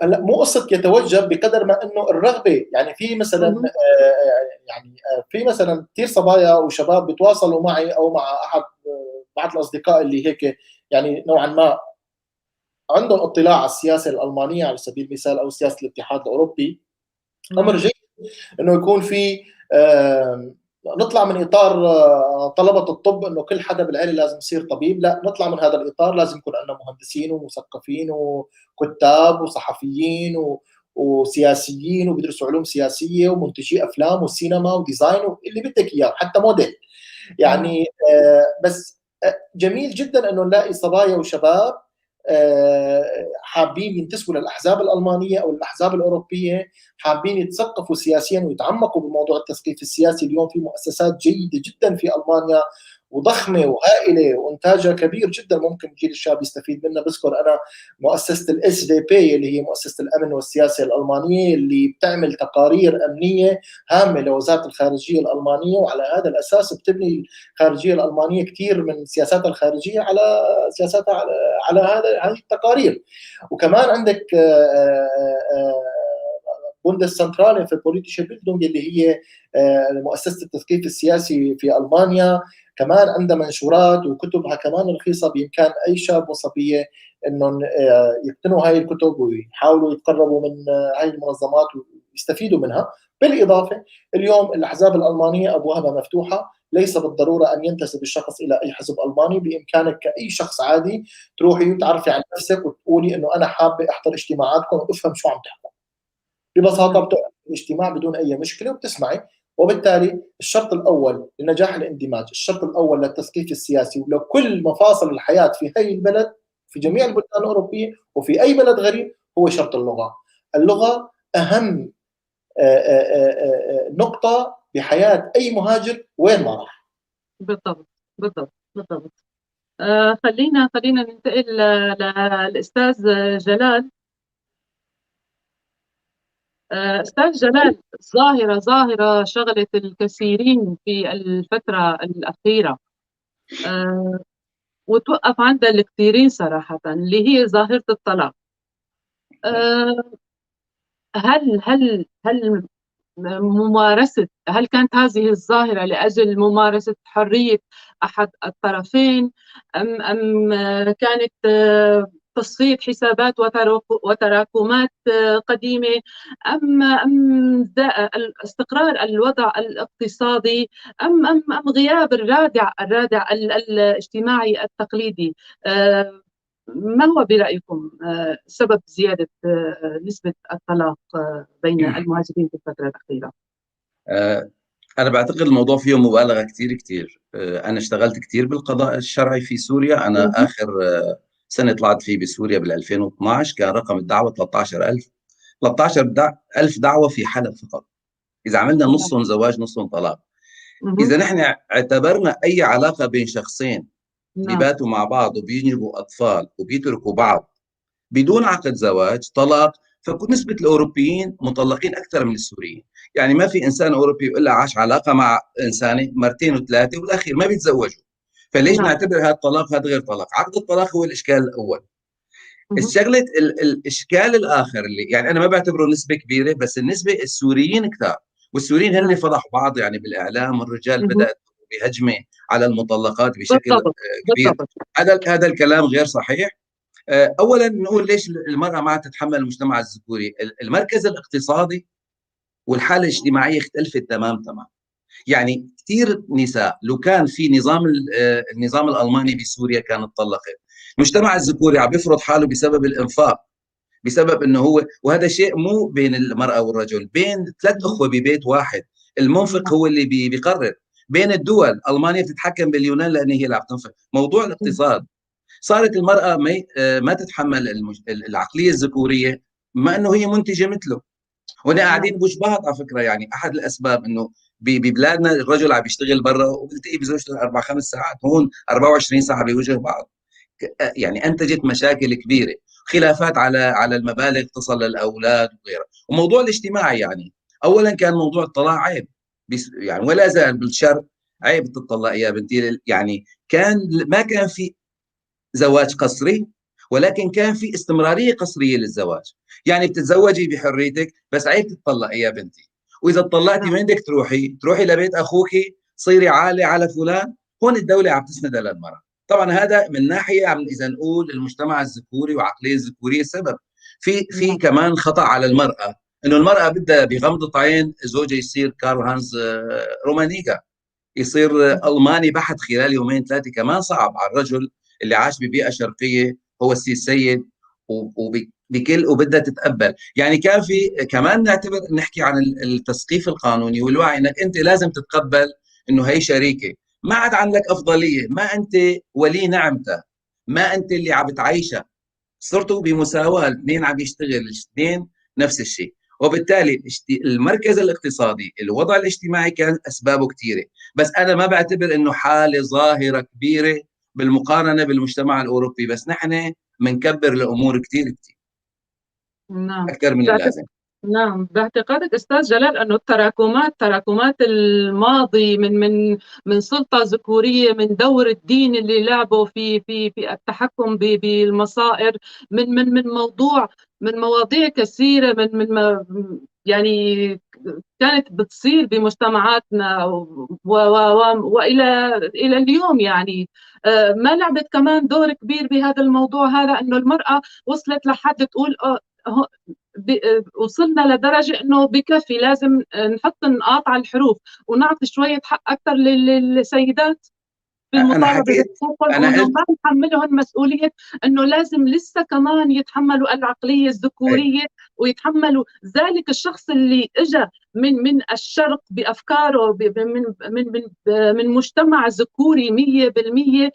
هلا مو قصة يتوجب بقدر ما انه الرغبة، يعني في مثلا يعني في مثلا كثير صبايا وشباب بيتواصلوا معي او مع احد بعض الاصدقاء اللي هيك يعني نوعا ما عندهم اطلاع على السياسة الالمانية على سبيل المثال او سياسة الاتحاد الاوروبي. امر جيد انه يكون في نطلع من اطار طلبه الطب انه كل حدا بالعيلة لازم يصير طبيب، لا نطلع من هذا الاطار، لازم يكون عندنا مهندسين ومثقفين وكتاب وصحفيين وسياسيين وبيدرسوا علوم سياسية ومنتجي افلام وسينما و design واللي بدك اياه، حتى موديل. يعني بس جميل جدا انه نلاقي صبايا وشباب حابين ينتسبوا للاحزاب الالمانية او الاحزاب الاوروبية، حابين يتثقفوا سياسيا ويتعمقوا بموضوع التثقيف السياسي. اليوم في مؤسسات جيدة جدا في المانيا وضخمه وهائله وانتاجها كبير جدا، ممكن الجيل الشاب يستفيد منها. بذكر انا مؤسسة ال SVP اللي هي مؤسسة الامن والسياسة الالمانية اللي بتعمل تقارير امنية هامة لوزارة الخارجية الالمانية، وعلى هذا الاساس بتبني الخارجية الالمانية كثير من سياساتها الخارجية على سياساتها على هذه التقارير. وكمان عندك Bundeszentrale für politische Bildung اللي هي مؤسسة التثقيف السياسي في المانيا، كمان عندها منشورات وكتبها كمان رخيصة، بامكان اي شاب وصبية انهم يقتنوا هاي الكتب ويحاولوا يتقربوا من هاي المنظمات ويستفيدوا منها. بالاضافة اليوم الاحزاب الالمانية ابوابها مفتوحة، ليس بالضرورة ان ينتسب الشخص الى اي حزب الماني، بامكانك كاي شخص عادي تروحي وتعرفي عن نفسك وتقولي انه انا حابة احضر اجتماعاتكم وافهم شو عم تحكوا. ببساطة بتقعد الاجتماع بدون اي مشكلة وبتسمعي. وبالتالي الشرط الاول لنجاح الاندماج، الشرط الاول للتثقيف السياسي ولكل مفاصل الحياة في هي البلد، في جميع البلدان الاوروبية وفي اي بلد غريب، هو شرط اللغة. اللغة اهم نقطة بحياة اي مهاجر وين ما راح. بالضبط بالضبط بالضبط. خلينا ننتقل للاستاذ جلال. أستاذ جلال، ظاهرة شغلت الكثيرين في الفترة الأخيرة وتوقف عندها الكثيرين صراحة، اللي هي ظاهرة الطلاق. هل هل هل ممارسة هل كانت هذه الظاهرة لأجل ممارسة حرية أحد الطرفين أم كانت تصفية حسابات وتراكمات قديمة أم استقرار الوضع الاقتصادي أم أم أم غياب الرادع الاجتماعي التقليدي؟ ما هو برأيكم سبب زيادة نسبة الطلاق بين المهاجرين في الفترة الأخيرة؟ أنا بعتقد الموضوع فيه مبالغة كثير كثير. أنا اشتغلت كثير بالقضاء الشرعي في سوريا. أنا آخر سنة طلعت فيه بسوريا بال 2012 كان رقم الدعوة 13000 13000 دعوة في حلب فقط. إذا عملنا نصهم زواج نصهم طلاق. إذا نحن اعتبرنا أي علاقة بين شخصين بيباتوا مع بعض وبينجبوا أطفال وبيتركوا بعض بدون عقد زواج طلاق، فنسبة الأوروبيين مطلقين أكثر من السوريين. يعني ما في إنسان أوروبي يقول عاش علاقة مع إنسانة مرتين وثلاثة والأخير ما بيتزوجوا. فليش نعتبر هذا الطلاق هذا غير طلاق؟ عقد الطلاق هو الإشكال الأول. الشغلة الإشكال الآخر اللي يعني أنا ما بعتبره نسبة كبيرة، بس النسبة السوريين كثار، والسوريين هن فضحوا بعض يعني بالإعلام، والرجال بدأت بهجمة على المطلقات بشكل كبير. هذا الكلام غير صحيح. أولا نقول ليش المرأة ما تتحمل المجتمع الذكوري؟ المركز الاقتصادي والحالة الاجتماعية اختلفت تمام. يعني كثير نساء لو كان في نظام النظام الألماني بسوريا كانت طلقت. المجتمع الذكوري عم بيفرض حاله بسبب الإنفاق، بسبب انه هو، وهذا شيء مو بين المرأة والرجل، بين ثلاث أخوة ببيت واحد، المنفق هو اللي بيقرر بين الدول. المانيا بتتحكم باليونان لان هي اللي عم تنفق. موضوع الاقتصاد، صارت المراة ما تتحمل العقلية الذكورية، ما انه هي منتجه مثله. وهنا قاعدين بوش بعض على فكرة. يعني احد الاسباب انه ببلادنا الرجل عم بيشتغل برا وبيلتقي بزوجته 4-5 ساعات، هون 24 ساعة بوجه بعض. يعني انتجت مشاكل كبيرة، خلافات على المبالغ تصل للاولاد وغيرها. وموضوع الاجتماعي، يعني اولا كان موضوع الطلاق عيب، يعني ولا زال بالشرق عيب تطلق يا بنتي. يعني كان ما كان في زواج قسري، ولكن كان في استمرارية قسريه للزواج. يعني بتتزوجي بحريتك بس عيب تطلقي يا بنتي، واذا تطلقتي وين بدك تروحي؟ تروحي لبيت اخوك، صيري عالة على فلان. هون الدولة عم تسندها للمراة. طبعا هذا من ناحية عم اذا نقول المجتمع الذكوري وعقلية الذكورية السبب. في كمان خطا على المراة، انه المراة بدها بغمضه عين زوجها يصير كارل هانز رومانيغا، يصير الماني بحت خلال يومين ثلاثة. كمان صعب على الرجل اللي عاش ببيئه شرقية، هو السيد وبكل وبدها تتقبل. يعني كان في كمان نعتبر نحكي عن التثقيف القانوني والوعي، انك انت لازم تتقبل انه هي شريكه، ما عاد عندك افضلية، ما انت ولي نعمتها، ما انت اللي عم بتعيشها، صرتوا بمساواه، الاثنين عم يشتغل، الاثنين نفس الشيء. وبالتالي المركز الاقتصادي، الوضع الاجتماعي كان اسبابه كثيرة، بس انا ما بعتبر انه حاله ظاهره كبيرة بالمقارنة بالمجتمع الاوروبي، بس نحن بنكبر الامور كثير كثير. نعم، اكثر من اللازم. نعم، باعتقادك استاذ جلال انه التراكمات، تراكمات الماضي من من من سلطة ذكوريه، من دور الدين اللي لعبه في في في التحكم بالمصائر، من من من موضوع، من مواضيع كثيرة، من من ما يعني كانت بتصير بمجتمعاتنا والى الى اليوم، يعني ما لعبت كمان دور كبير بهذا الموضوع هذا، انه المراة وصلت لحد تقول وصلنا لدرجة انه بكفي، لازم نحط النقاط على الحروف ونعطي شوية حق اكثر للسيدات بالمطالبه بحقوقهم، وانه ما نحملهم مسؤولية انه لازم لسه كمان يتحملوا العقلية الذكورية ويتحملوا ذلك الشخص اللي اجى من الشرق بافكاره، من من من من مجتمع ذكوري 100%،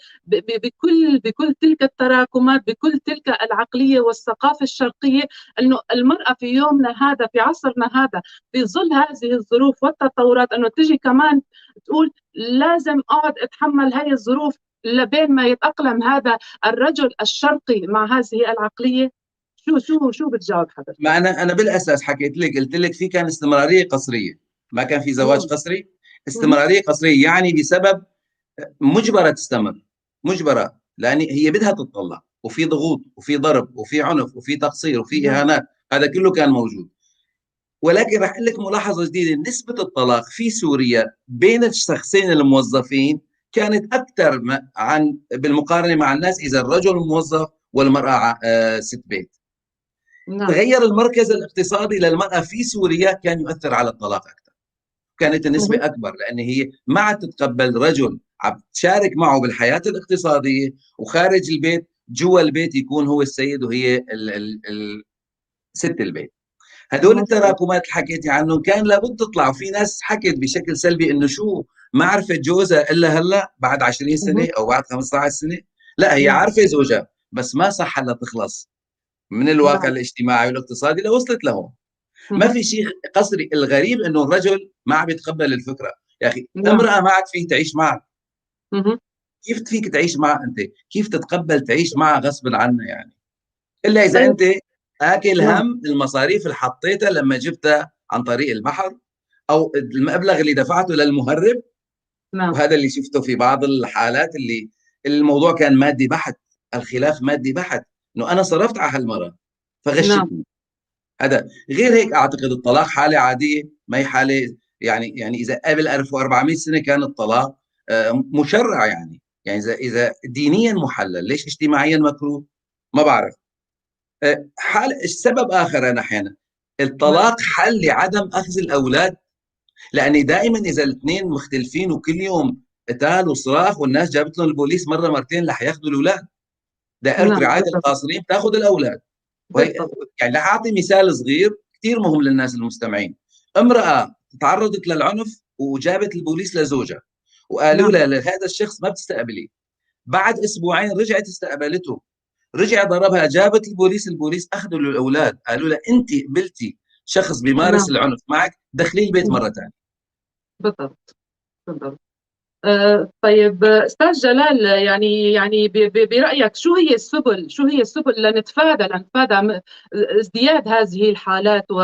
بكل تلك التراكمات، بكل تلك العقلية والثقافة الشرقية، انه المراة في يومنا هذا، في عصرنا هذا، في ظل هذه الظروف والتطورات، انه تجي كمان تقول لازم اقعد اتحمل هاي الظروف لبين ما يتاقلم هذا الرجل الشرقي مع هذه العقلية. شو شو شو بتجاوب حضرتك؟ ما انا بالاساس حكيت لك، قلت لك في كان استمرارية قسريه، ما كان في زواج قسري، استمرارية قسريه يعني بسبب مجبرة تستمر، مجبرة لان هي بدها تتطلق، وفي ضغوط وفي ضرب وفي عنف وفي تقصير وفي اهانات، هذا كله كان موجود. ولكن رح اقول لك ملاحظة جديدة، نسبه الطلاق في سوريا بين الشخصين الموظفين كانت اكثر عن بالمقارنة مع الناس اذا الرجل موظف والمراة ست بيت. نعم. تغير المركز الاقتصادي للمرأة في سوريا كان يؤثر على الطلاق أكثر، كانت النسبة أكبر، لأن هي ما عاد تتقبل رجل عم تشارك معه بالحياة الاقتصادية وخارج البيت، جوا البيت يكون هو السيد وهي ست البيت. هدول التراكمات اللي حكيتي عنهم كان لابد تطلع. وفي ناس حكت بشكل سلبي انه شو ما عرفت جوزها الا هلا بعد 20 سنة او بعد 15 سنة. لا، هي عارفه زوجها بس ما صح لها تخلص من الواقع الاجتماعي والاقتصادي لوصلت لهون. ما في شيء قسري. الغريب انه الرجل ما عم يتقبل الفكرة. يا اخي امراة ما عاد فيك تعيش معها، كيف فيك تعيش معها انت؟ كيف تتقبل تعيش معها غصبا عنها يعني؟ الا اذا انت اكل هم المصاريف اللي حطيتها لما جبتها عن طريق البحر، او المبلغ اللي دفعته للمهرب. وهذا اللي شفته في بعض الحالات اللي الموضوع كان مادي بحت، الخلاف مادي بحت، انه انا صرفت على هالمره فغشتني. هذا غير هيك اعتقد الطلاق حاله عادية، ما هي حاله يعني اذا قبل 1400 سنة كان الطلاق مشرع، يعني اذا دينيا محلل، ليش اجتماعيا مكروه؟ ما بعرف. حال السبب اخر، انا احيانا الطلاق حل لعدم اخذ الاولاد، لان دائما اذا الاثنين مختلفين وكل يوم قتال وصراخ والناس جابت لهم البوليس مرة مرتين رح ياخذوا الاولاد. دائرة رعاية القاصرين بتاخذ الاولاد. يعني رح اعطي مثال صغير كثير مهم للناس المستمعين. امراة تعرضت للعنف وجابت البوليس لزوجها وقالوا لها لهذا الشخص ما بتستقبليه. بعد اسبوعين رجعت استقبلته، رجع ضربها، جابت البوليس، البوليس اخذوا الاولاد، قالوا لها انت قبلتي شخص بيمارس العنف معك، دخليه البيت مرة ثانية. بالضبط بالضبط. طيب استاذ جلال، يعني برايك شو هي السبل، شو هي السبل لنتفادى ازدياد هذه الحالات و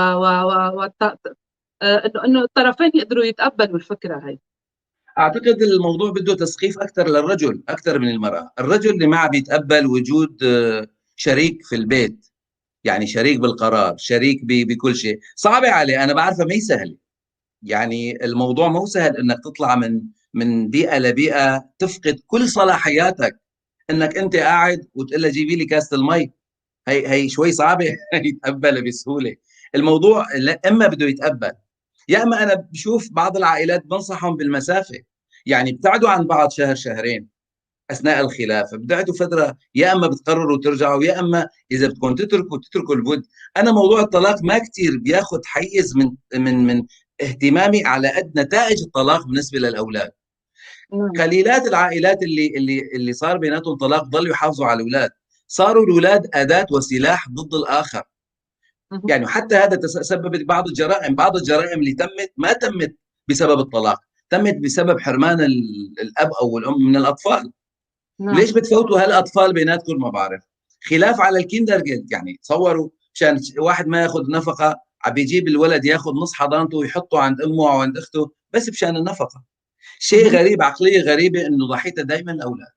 انه الطرفين يقدروا يتقبلوا الفكرة هي؟ اعتقد الموضوع بده تثقيف اكثر للرجل اكثر من المراة، الرجل اللي ما عم يتقبل وجود شريك في البيت، يعني شريك بالقرار، شريك بكل شيء، صعبة عليه، انا بعرفها ما هي سهلة. يعني الموضوع مو سهل انك تطلع من بيئة لبيئه، تفقد كل صلاحياتك، انك انت قاعد وتقول لها جيبي لي كاسه المي، هي شوي صعبة يتقبلها بسهولة. الموضوع اما بده يتقبل، يا اما انا بشوف بعض العائلات بنصحهم بالمسافة، يعني ابتعدوا عن بعض شهر شهرين اثناء الخلاف، ابتعدوا فترة، يا اما بتقرروا ترجعوا، يا اما اذا بدكم تتركوا الود. انا موضوع الطلاق ما كثير بياخذ حيز من من من اهتمامي على قد نتائج الطلاق بالنسبة للاولاد. قليلات العائلات اللي صار بيناتهم طلاق ضلوا يحافظوا على الاولاد، صاروا الاولاد اداه وسلاح ضد الاخر. يعني حتى هذا سببت بعض الجرائم، بعض الجرائم اللي تمت ما تمت بسبب الطلاق، تمت بسبب حرمان الاب او الام من الاطفال. ليش بتفوتوا هالاطفال بيناتكم؟ ما بعرف. خلاف على ال Kindergeld، يعني تصوروا مشان واحد ما ياخذ نفقه عم بيجيب الولد ياخذ نص حضانته ويحطه عند امه او عند اخته بس مشان النفقة. شيء غريب، عقلية غريبة انه ضحيتها دائما الاولاد.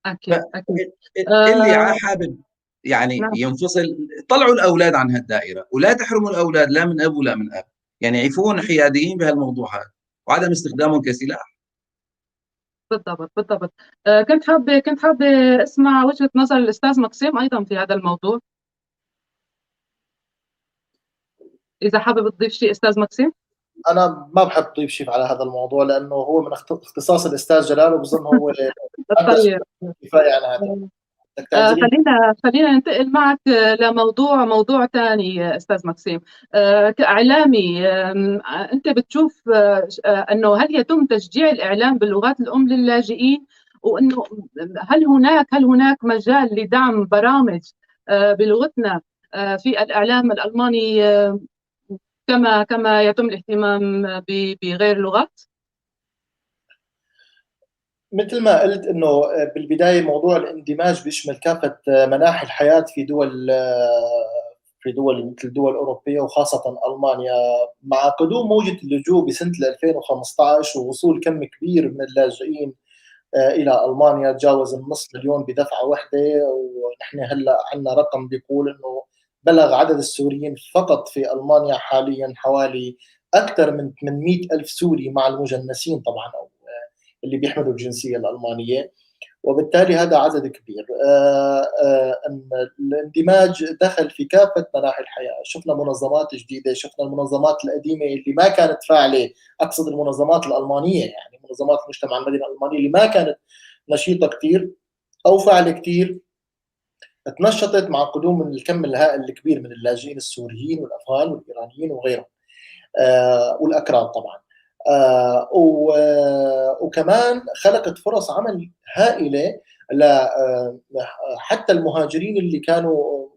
اكيد اكيد. اللي حابب يعني ينفصل، طلعوا الاولاد عن هالدائره ولا تحرموا الاولاد لا من اب ولا من اب، يعني عيفون حياديين بهالموضوع هذا وعدم استخدامهم كسلاح. بالضبط بالضبط. كنت حابة اسمع وجهه نظر الاستاذ مكسيم ايضا في هذا الموضوع، اذا حابب تضيف شيء استاذ مكسيم. انا ما بحب اضيف شيء على هذا الموضوع لانه هو من اختصاص الاستاذ جلال، وبظن هو طيب كفاية عن هذا. خلينا ننتقل معك لموضوع موضوع ثاني استاذ مكسيم. كاعلامي انت بتشوف انه هل يتم تشجيع الاعلام باللغات الام للاجئين، وانه هل هناك مجال لدعم برامج بلغتنا في الاعلام الالماني كما يتم الاهتمام بغير اللغات؟ مثل ما قلت انه بالبداية موضوع الاندماج بيشمل كافة مناحي الحياة في دول مثل الدول الاوروبية وخاصة المانيا. مع قدوم موجه اللجوء بسنة 2015 ووصول كم كبير من اللاجئين الى المانيا تجاوز النصف مليون بدفعه واحدة، ونحن هلا عندنا رقم بيقول انه بلغ عدد السوريين فقط في المانيا حاليا حوالي اكثر من 800 الف سوري مع المجنسين طبعا او اللي بيحملوا الجنسية الألمانية، وبالتالي هذا عدد كبير. الاندماج دخل في كافة مناحي الحياة، شفنا منظمات جديدة، شفنا المنظمات القديمة اللي ما كانت فاعلة، أقصد المنظمات الألمانية يعني منظمات المجتمع المدني الألمانية اللي ما كانت نشيطة كتير أو فاعلة كتير، تنشطت مع قدوم الكم الهائل الكبير من اللاجئين السوريين والأفغان والإيرانيين وغيرهم والأكراد طبعا. وكمان خلقت فرص عمل هائلة حتى المهاجرين اللي كانوا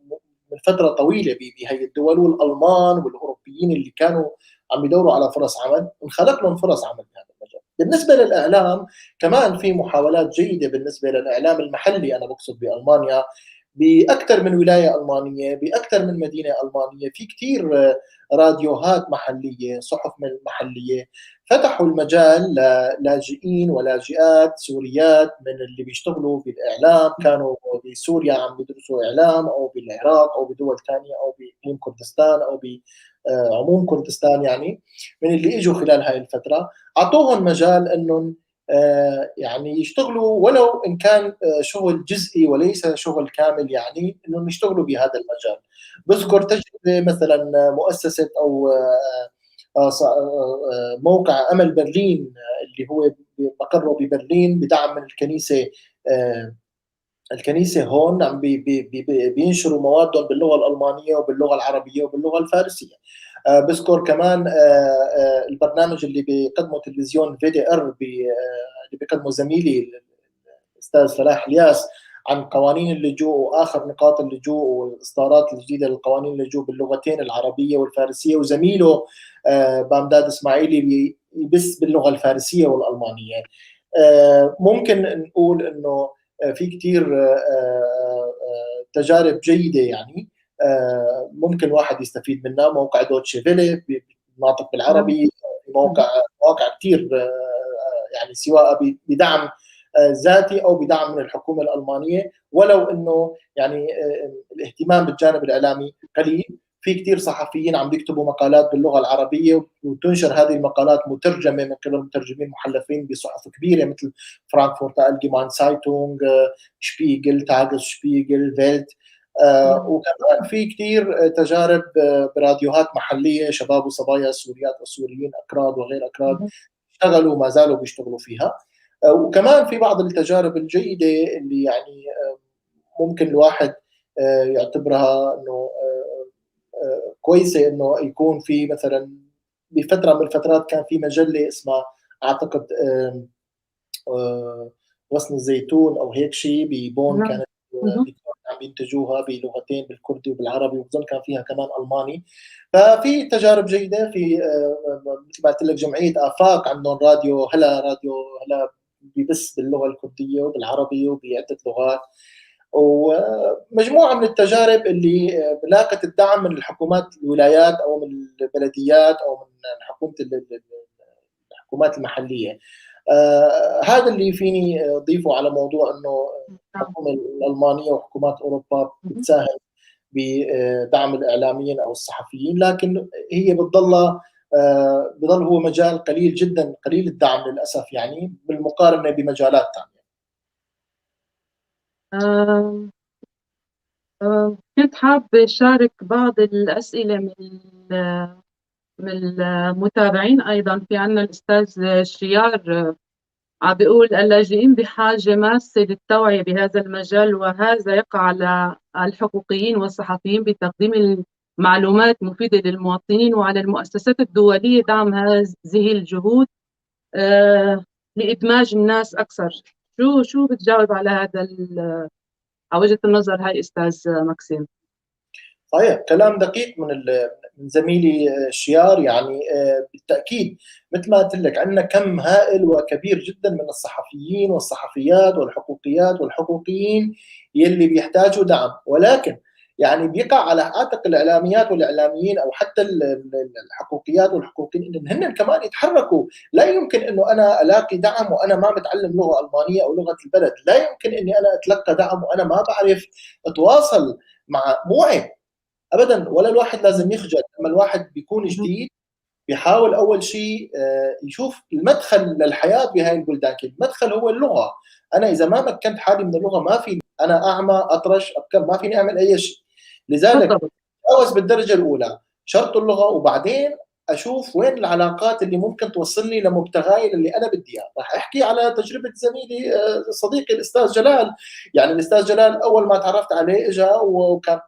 من فترة طويلة بهي الدول، والألمان والأوروبيين اللي كانوا عم يدوروا على فرص عمل، انخلق لهم فرص عمل بهذا المجال. بالنسبة للإعلام كمان في محاولات جيدة بالنسبة للإعلام المحلي، أنا بقصد بألمانيا بأكثر من ولاية ألمانية، بأكثر من مدينة ألمانية، في كتير راديوهات محلية، صحف محلية فتحوا المجال للاجئين ولاجئات سوريات من اللي بيشتغلوا بالإعلام، كانوا بسوريا عم بيدرسوا إعلام أو بالعراق أو بدول ثانية أو بإقليم كردستان أو بعموم كردستان، يعني من اللي إجوا خلال هاي الفترة أعطوهم مجال أنهم يعني يشتغلوا ولو إن كان شغل جزئي وليس شغل كامل، يعني إنهم يشتغلوا بهذا المجال. بذكر تجربة مثلا مؤسسة أو موقع أمل برلين اللي هو مقره ببرلين بدعم من الكنيسة، الكنيسة هون عم بينشروا موادهم باللغة الألمانية وباللغة العربية وباللغة الفارسية. بذكر كمان البرنامج اللي بيقدمه تلفزيون VDR، اللي بيقدمه زميلي الاستاذ فلاح الياس عن قوانين اللجوء واخر نقاط اللجوء والاصدارات الجديدة للقوانين اللجوء باللغتين العربية والفارسيه، وزميله بامداد اسماعيلي بيبث باللغة الفارسية والالمانيه. ممكن نقول انه في كثير تجارب جيدة يعني ممكن واحد يستفيد منها. موقع دوتشي فيلي ناطق بالعربي، مواقع كثير يعني سواء بدعم ذاتي او بدعم من الحكومة الالمانية، ولو انه يعني الاهتمام بالجانب الاعلامي قليل. في كثير صحفيين عم بيكتبوا مقالات باللغة العربية وتنشر هذه المقالات مترجمة من قبل مترجمين محلفين بصحف كبيرة مثل فرانكفورت الجمان سايتونغ، شبيجل، تاغس شبيجل، فيلت. وكمان في كثير تجارب براديوهات محليه، شباب وصبايا سوريات وسوريين اكراد وغير اكراد اشتغلوا وما زالوا بيشتغلوا فيها. وكمان في بعض التجارب الجيدة اللي يعني ممكن الواحد يعتبرها انه كويسة، انه يكون في مثلا بفترة من الفترات كان في مجلة اسمها اعتقد وصن الزيتون او هيك شيء ببون، كانت عم ينتجوها بلغتين، بالكردي وبالعربي، وبظن كان فيها كمان الماني. ففي تجارب جيدة في مثل ما قلت لك جمعية افاق عندهم راديو هلا، راديو هلا ببث باللغة الكردية وبالعربي وبعده لغات، ومجموعة من التجارب اللي لاقت الدعم من الحكومات الولايات او من البلديات او من الحكومات المحلية. هذا اللي فيني اضيفه على موضوع انه الحكومة الالمانية وحكومات اوروبا بتساهم بدعم الاعلاميين او الصحفيين، لكن هي بتضل بضل هو مجال قليل جدا، قليل الدعم للاسف يعني بالمقارنة بمجالات ثانية. كنت حابة شارك بعض الأسئلة من المتابعين أيضا. في عنا الأستاذ شيار عم بيقول اللاجئين بحاجة ماسة للتوعية بهذا المجال، وهذا يقع على الحقوقيين والصحفيين بتقديم المعلومات مفيدة للمواطنين، وعلى المؤسسات الدولية دعم هذه الجهود لإدماج الناس أكثر. شو بتجاوب على هذا على وجهة النظر هاي أستاذ ماكسيم؟ صحيح، كلام دقيق من زميلي شيار. يعني بالتأكيد مثل ما قلت لك عندنا كم هائل وكبير جدا من الصحفيين والصحفيات والحقوقيات والحقوقيين يلي بيحتاجوا دعم، ولكن يعني بيقع على عاتق الاعلاميات والاعلاميين او حتى الحقوقيات والحقوقيين ان هن كمان يتحركوا. لا يمكن انه انا الاقي دعم وانا ما متعلم لغة المانية او لغة البلد، لا يمكن اني انا اتلقى دعم وانا ما بعرف اتواصل مع، مو عيب ابدا، ولا الواحد لازم يخجل. لما الواحد بيكون جديد بيحاول اول شيء يشوف المدخل للحياة بهاي البلدان، المدخل هو اللغة. انا اذا ما مكنت حالي من اللغة ما في، انا اعمى اطرش ابكم، ما فيني اعمل اي شيء. لذلك اتجاوز بالدرجة الاولى شرط اللغة، وبعدين اشوف وين العلاقات اللي ممكن توصلني لمبتغاي اللي انا بدي اياه. راح احكي على تجربه زميلي صديقي الاستاذ جلال. يعني الاستاذ جلال اول ما تعرفت عليه اجى وكان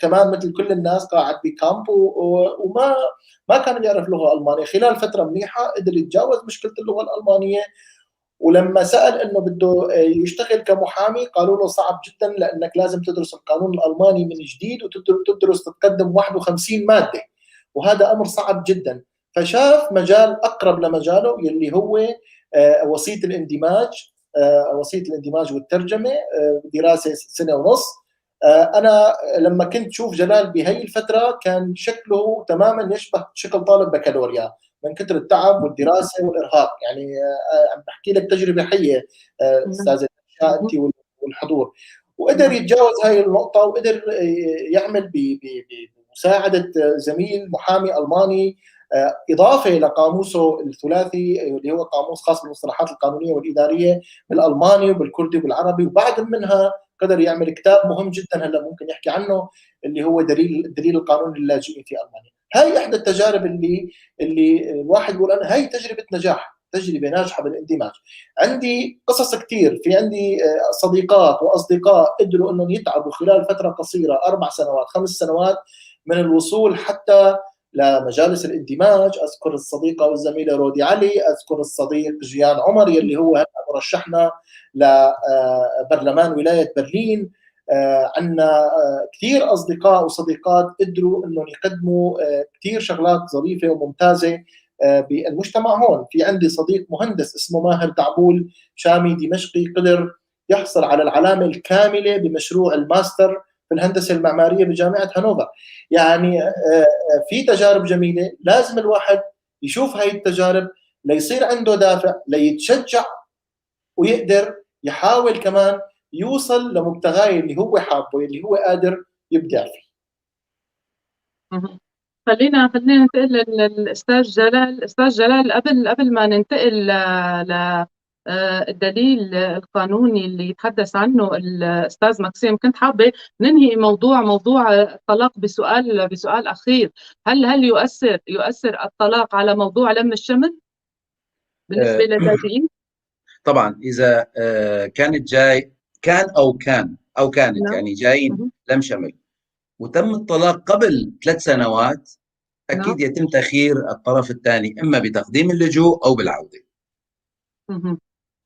كمان مثل كل الناس قاعد بكامب وما ما كان يعرف لغة المانية. خلال فترة منيحة قدر يتجاوز مشكلة اللغة الالمانية، ولما سال انه بده يشتغل كمحامي قالوا له صعب جدا لانك لازم تدرس القانون الالماني من جديد وتدرس تتقدم 51 مادة، وهذا امر صعب جدا. فشاف مجال اقرب لمجاله يلي هو وسيط الاندماج، وسيط الاندماج والترجمة، دراسة سنة ونص. انا لما كنت شوف جلال بهي الفترة كان شكله تماما يشبه شكل طالب بكالوريا من كثر التعب والدراسة والارهاق. يعني عم بحكي لك تجربه حيه استاذه انت والحضور. وقدر يتجاوز هاي النقطة وقدر يعمل بمساعدة زميل محامي الماني، اضافه لقاموسه الثلاثي اللي هو قاموس خاص بالمصطلحات القانونية والادارية بالالماني وبالكردي وبالعربي، وبعد منها قدر يعمل كتاب مهم جدا هلا ممكن يحكي عنه اللي هو دليل القانون للاجئين في المانيا. هاي احدى التجارب اللي الواحد بيقول انا هاي تجربه نجاح، تجربه ناجحة بالاندماج. عندي قصص كثير، في عندي صديقات واصدقاء قدروا انهم يتعبوا خلال فترة قصيرة 4 سنوات 5 سنوات من الوصول حتى لمجالس الاندماج، اذكر الصديقة والزميله رودي علي، اذكر الصديق جيان عمر يلي هو هلا مرشحنا لبرلمان ولاية برلين. عندنا كثير اصدقاء وصديقات قدروا انهم يقدموا كثير شغلات ظريفة وممتازة بالمجتمع هون. في عندي صديق مهندس اسمه ماهر دعبول، شامي دمشقي، قدر يحصل على العلامة الكاملة بمشروع الماستر في الهندسة المعمارية بجامعة هانوفر. يعني في تجارب جميلة، لازم الواحد يشوف هاي التجارب ليصير عنده دافع ليتشجع ويقدر يحاول كمان يوصل لمبتغاه اللي هو حابة، اللي هو قادر يبدع فيه. خلينا ننتقل للاستاذ جلال. استاذ جلال، قبل ما ننتقل ل الدليل القانوني اللي يتحدث عنه الاستاذ ماكسيم، كنت حابة ننهي موضوع الطلاق بسؤال اخير. هل يؤثر الطلاق على موضوع لم الشمل بالنسبة للاجئين؟ طبعا اذا كانت جاي كان او كانت نعم. يعني جايين لم شمل وتم الطلاق قبل 3 سنوات، اكيد نعم. يتم تخيير الطرف الثاني اما بتقديم اللجوء او بالعودة.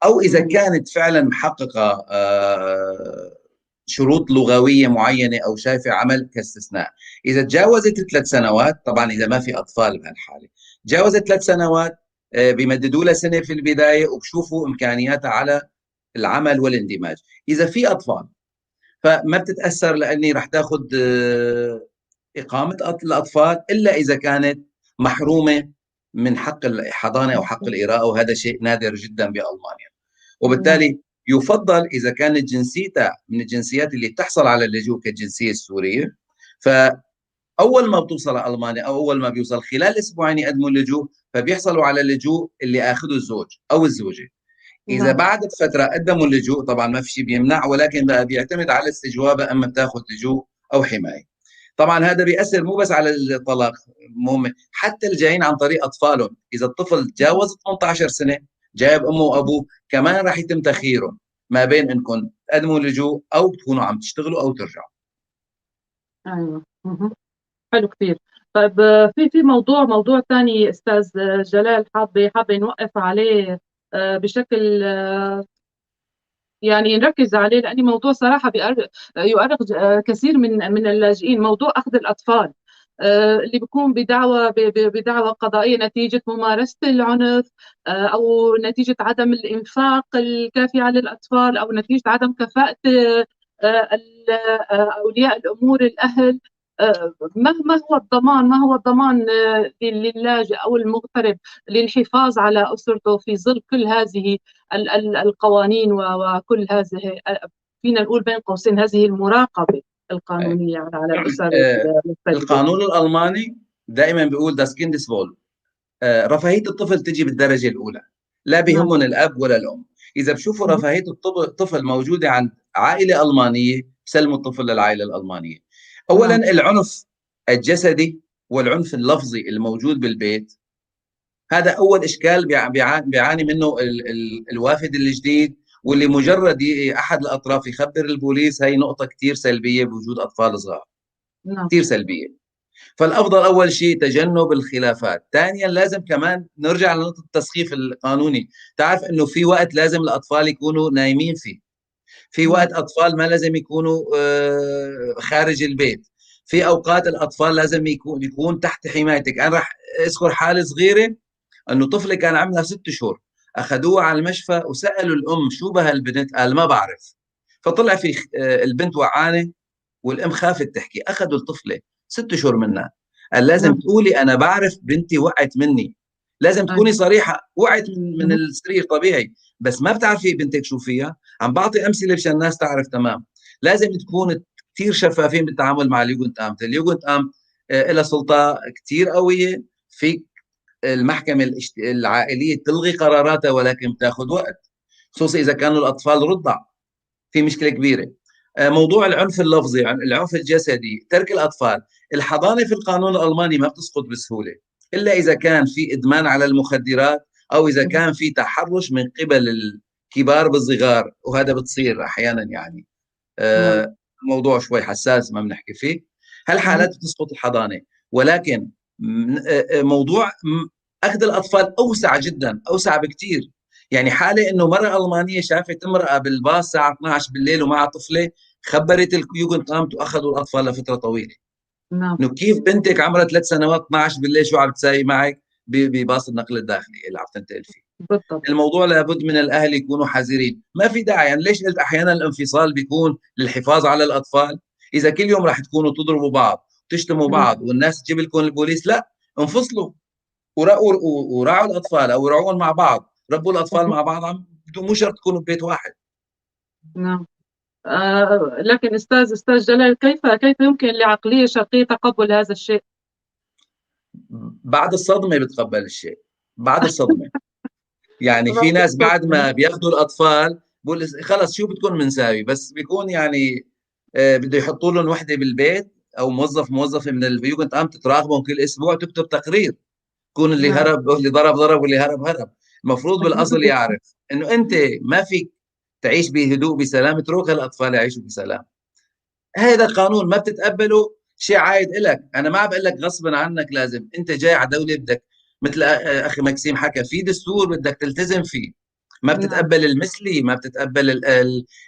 او اذا كانت فعلا محققة شروط لغوية معينة او شايفه عمل كاستثناء. اذا تجاوزت 3 سنوات، طبعا اذا ما في اطفال بهالحالة، تجاوزت 3 سنوات بيمددوا لها سنة في البداية وبشوفوا امكانياتها على العمل والاندماج. اذا في اطفال فما بتتاثر، لاني رح تاخذ اقامه الاطفال الا اذا كانت محرومة من حق الحضانة او حق القراءة، وهذا شيء نادر جدا بالمانيا. وبالتالي يفضل اذا كانت جنسيتها من الجنسيات اللي بتحصل على اللجوء كالجنسيه السورية، فاول ما بتوصل على المانيا او اول ما بيوصل خلال اسبوعين يقدموا اللجوء، فبيحصلوا على اللجوء اللي اخذه الزوج او الزوجة. اذا بعد بفترة قدموا اللجوء، طبعا ما في شيء بيمنع، ولكن بقى بيعتمد على استجوابه اما بتاخذ لجوء او حماية. طبعا هذا بيأثر مو بس على الطلاق، مهم حتى الجايين عن طريق اطفالهم. اذا الطفل تجاوز 18 سنة جايب امه وابوه، كمان راح يتم تخييرهم ما بين انكم تقدموا لجوء او تكونوا عم تشتغلوا او ترجعوا. ايوه حلو كثير. طيب في موضوع ثاني استاذ جلال حابة نوقف عليه بشكل يعني نركز عليه، لأن موضوع صراحة يؤرق كثير من اللاجئين، موضوع أخذ الأطفال اللي بيكون بدعوى قضائية نتيجة ممارسة العنف أو نتيجة عدم الإنفاق الكافي على الأطفال أو نتيجة عدم كفاءة أولياء الأمور الأهل. ما هو الضمان، ما هو الضمان للاجئ أو المغترب للحفاظ على أسرته في ظل كل هذه القوانين وكل هذه، فينا نقول بين قوسين، هذه المراقبة القانونية على الأسر؟ القانون الألماني دائما بيقول das Kindeswohl، رفاهية الطفل تجي بالدرجة الأولى، لا بيهمهم الأب ولا الأم. إذا بشوفوا رفاهية الطفل موجودة عند عائلة ألمانية، بسلموا الطفل للعائلة الألمانية. اولا العنف الجسدي والعنف اللفظي الموجود بالبيت، هذا اول اشكال بيعاني منه الوافد الجديد، واللي مجرد احد الاطراف يخبر البوليس، هي نقطة كثير سلبية بوجود اطفال صغار، كثير سلبية. فالافضل اول شيء تجنب الخلافات. ثانيا لازم كمان نرجع لنقطة التسقيف القانوني. تعرف انه في وقت لازم الاطفال يكونوا نايمين فيه، في وقت اطفال ما لازم يكونوا خارج البيت، في اوقات الاطفال لازم يكون تحت حمايتك. انا راح اذكر حاله صغيرة، انه طفله كان عمرها 6 شهور، اخذوها على المشفى وسالوا الام شو بها البنت، قال ما بعرف. فطلع في البنت وعانه والام خافت تحكي، اخذوا الطفلة 6 شهور منها، قال لازم تقولي انا بعرف بنتي وقعت مني، لازم تكوني صريحه، وقعت من السرير طبيعي، بس ما بتعرفي بنتك شو فيها. عم بعطي امثلة مشان الناس تعرف تمام. لازم تكون كثير شفافين بالتعامل مع ال Jugendamt. ال Jugendamt لها سلطة كثير قوية، في المحكمة العائلية تلغي قراراتها، ولكن بتاخذ وقت، خصوصا اذا كانوا الاطفال رضع، في مشكلة كبيرة. موضوع العنف اللفظي، العنف الجسدي، ترك الاطفال، الحضانة في القانون الالماني ما بتسقط بسهولة، الا اذا كان في ادمان على المخدرات او اذا كان في تحرش من قبل الكبار بالصغار، وهذا بتصير احيانا. يعني الموضوع شوي حساس ما بنحكي فيه. هالحالات بتسقط الحضانة، ولكن موضوع اخذ الاطفال اوسع جدا، اوسع بكثير. يعني حاله انه مرأة المانية شافت امراة بالباص الساعة 12 بالليل ومعها طفله، خبرت ال Jugendamt واخذوا الاطفال لفترة طويلة. نعم. انه كيف بنتك عمرها 3 سنوات 12 بالليل شو عم تساوي معك بباص النقل الداخلي اللي عم تنتقل فيه؟ بالضبط. الموضوع لابد من الاهل يكونوا حذرين، ما في داعي. يعني ليش قلت احيانا الانفصال بيكون للحفاظ على الاطفال؟ اذا كل يوم رح تكونوا تضربوا بعض، تشتموا بعض، والناس تجيب لكم البوليس، لا، انفصلوا وراعوا الاطفال او رعوهم مع بعض، ربوا الاطفال مع بعض، مو شرط تكونوا ببيت واحد. نعم. لكن استاذ جلال، كيف يمكن لعقليه شرقية تقبل هذا الشيء؟ بعد الصدمة بتقبل الشيء، بعد الصدمة. يعني في ناس بعد ما بياخذوا الاطفال بقول خلص شو بدكم بنساوي، بس بيكون يعني بده يحطوا لهم وحده بالبيت او موظف موظفة من ال Jugendamt تراقبهم كل اسبوع، تكتب تقرير، يكون اللي هرب اللي ضرب ضرب واللي هرب هرب. المفروض بالاصل يعرف انه انت ما فيك تعيش بهدوء بسلام، اترك الاطفال يعيشوا بسلام. هذا قانون ما بتتقبله شيء عايد لك. انا ما عم بقول لك غصبا عنك لازم، انت جاي على دولة بدك مثل اخي ماكسيم حكى في دستور بدك تلتزم فيه. ما بتتقبل المثلي، ما بتتقبل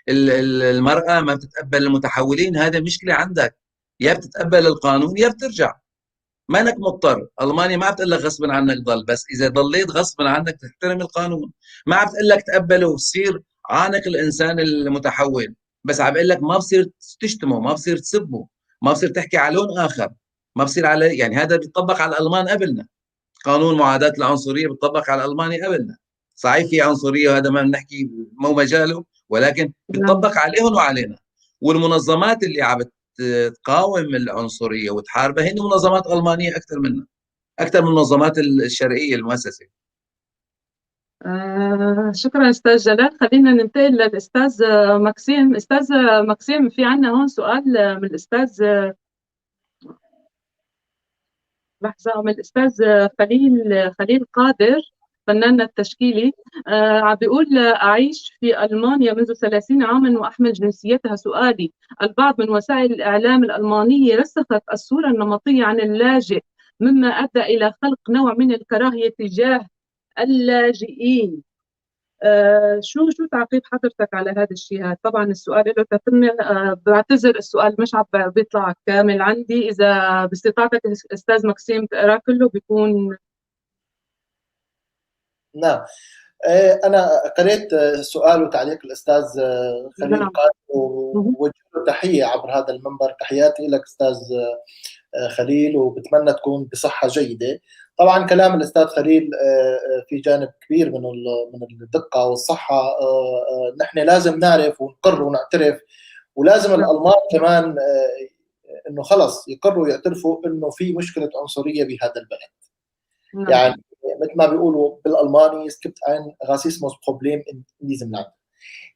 المرأة، ما بتتقبل المتحولين، هذا مشكلة عندك. يا بتتقبل القانون يا بترجع، ما انك مضطر. المانيا ما بتقول لك غصبا عنك ضل، بس اذا ضليت غصبا عنك تحترم القانون. ما عم بتقول لك تقبله صير عانق الانسان المتحول، بس عم بقول لك ما بصير تشتمه، ما بصير تسبه، ما بصير تحكي على لون اخر، ما بصير على يعني هذا بيطبق على الالمان قبلنا. قانون معاداة العنصرية بيطبق على الالماني قبلنا. صحيح في عنصرية وهذا ما بنحكي مو مجاله، ولكن بيطبق عليهم وعلينا. والمنظمات اللي عم تقاوم العنصرية وتحاربها هن منظمات المانية اكثر منا، اكثر من المنظمات الشرقية المؤسسة. شكرا استاذ جلال. خلينا ننتقل للاستاذ ماكسيم. استاذ ماكسيم، في عندنا هون سؤال من الاستاذ، لحظة، من الاستاذ خليل قادر فناننا التشكيلي. عم بيقول أعيش في ألمانيا منذ 30 عاما وأحمل جنسيتها. سؤالي، البعض من وسائل الإعلام الألمانية رسخت الصورة النمطية عن اللاجئ، مما أدى إلى خلق نوع من الكراهية تجاه اللاجئين. شو تعقيب حضرتك على هذا الشيء؟ طبعا السؤال له تتمة، بعتذر السؤال مش عم بيطلع كامل عندي، إذا باستطاعتك أستاذ ماكسيم تقراه كله بيكون. نعم، أنا قريت سؤال وتعليق الأستاذ خليل قادر ووجه له تحية عبر هذا المنبر. تحياتي لك أستاذ خليل، وبتمنى تكون بصحة جيدة. طبعا كلام الأستاذ خليل في جانب كبير من الدقة والصحة. نحن لازم نعرف ونقر ونعترف، ولازم الألمان كمان إنه خلص يقروا ويعترفوا إنه في مشكلة عنصرية بهذا البلد. يعني مثل ما بيقولوا بالألماني es gibt ein Rassismusproblem in diesem Land.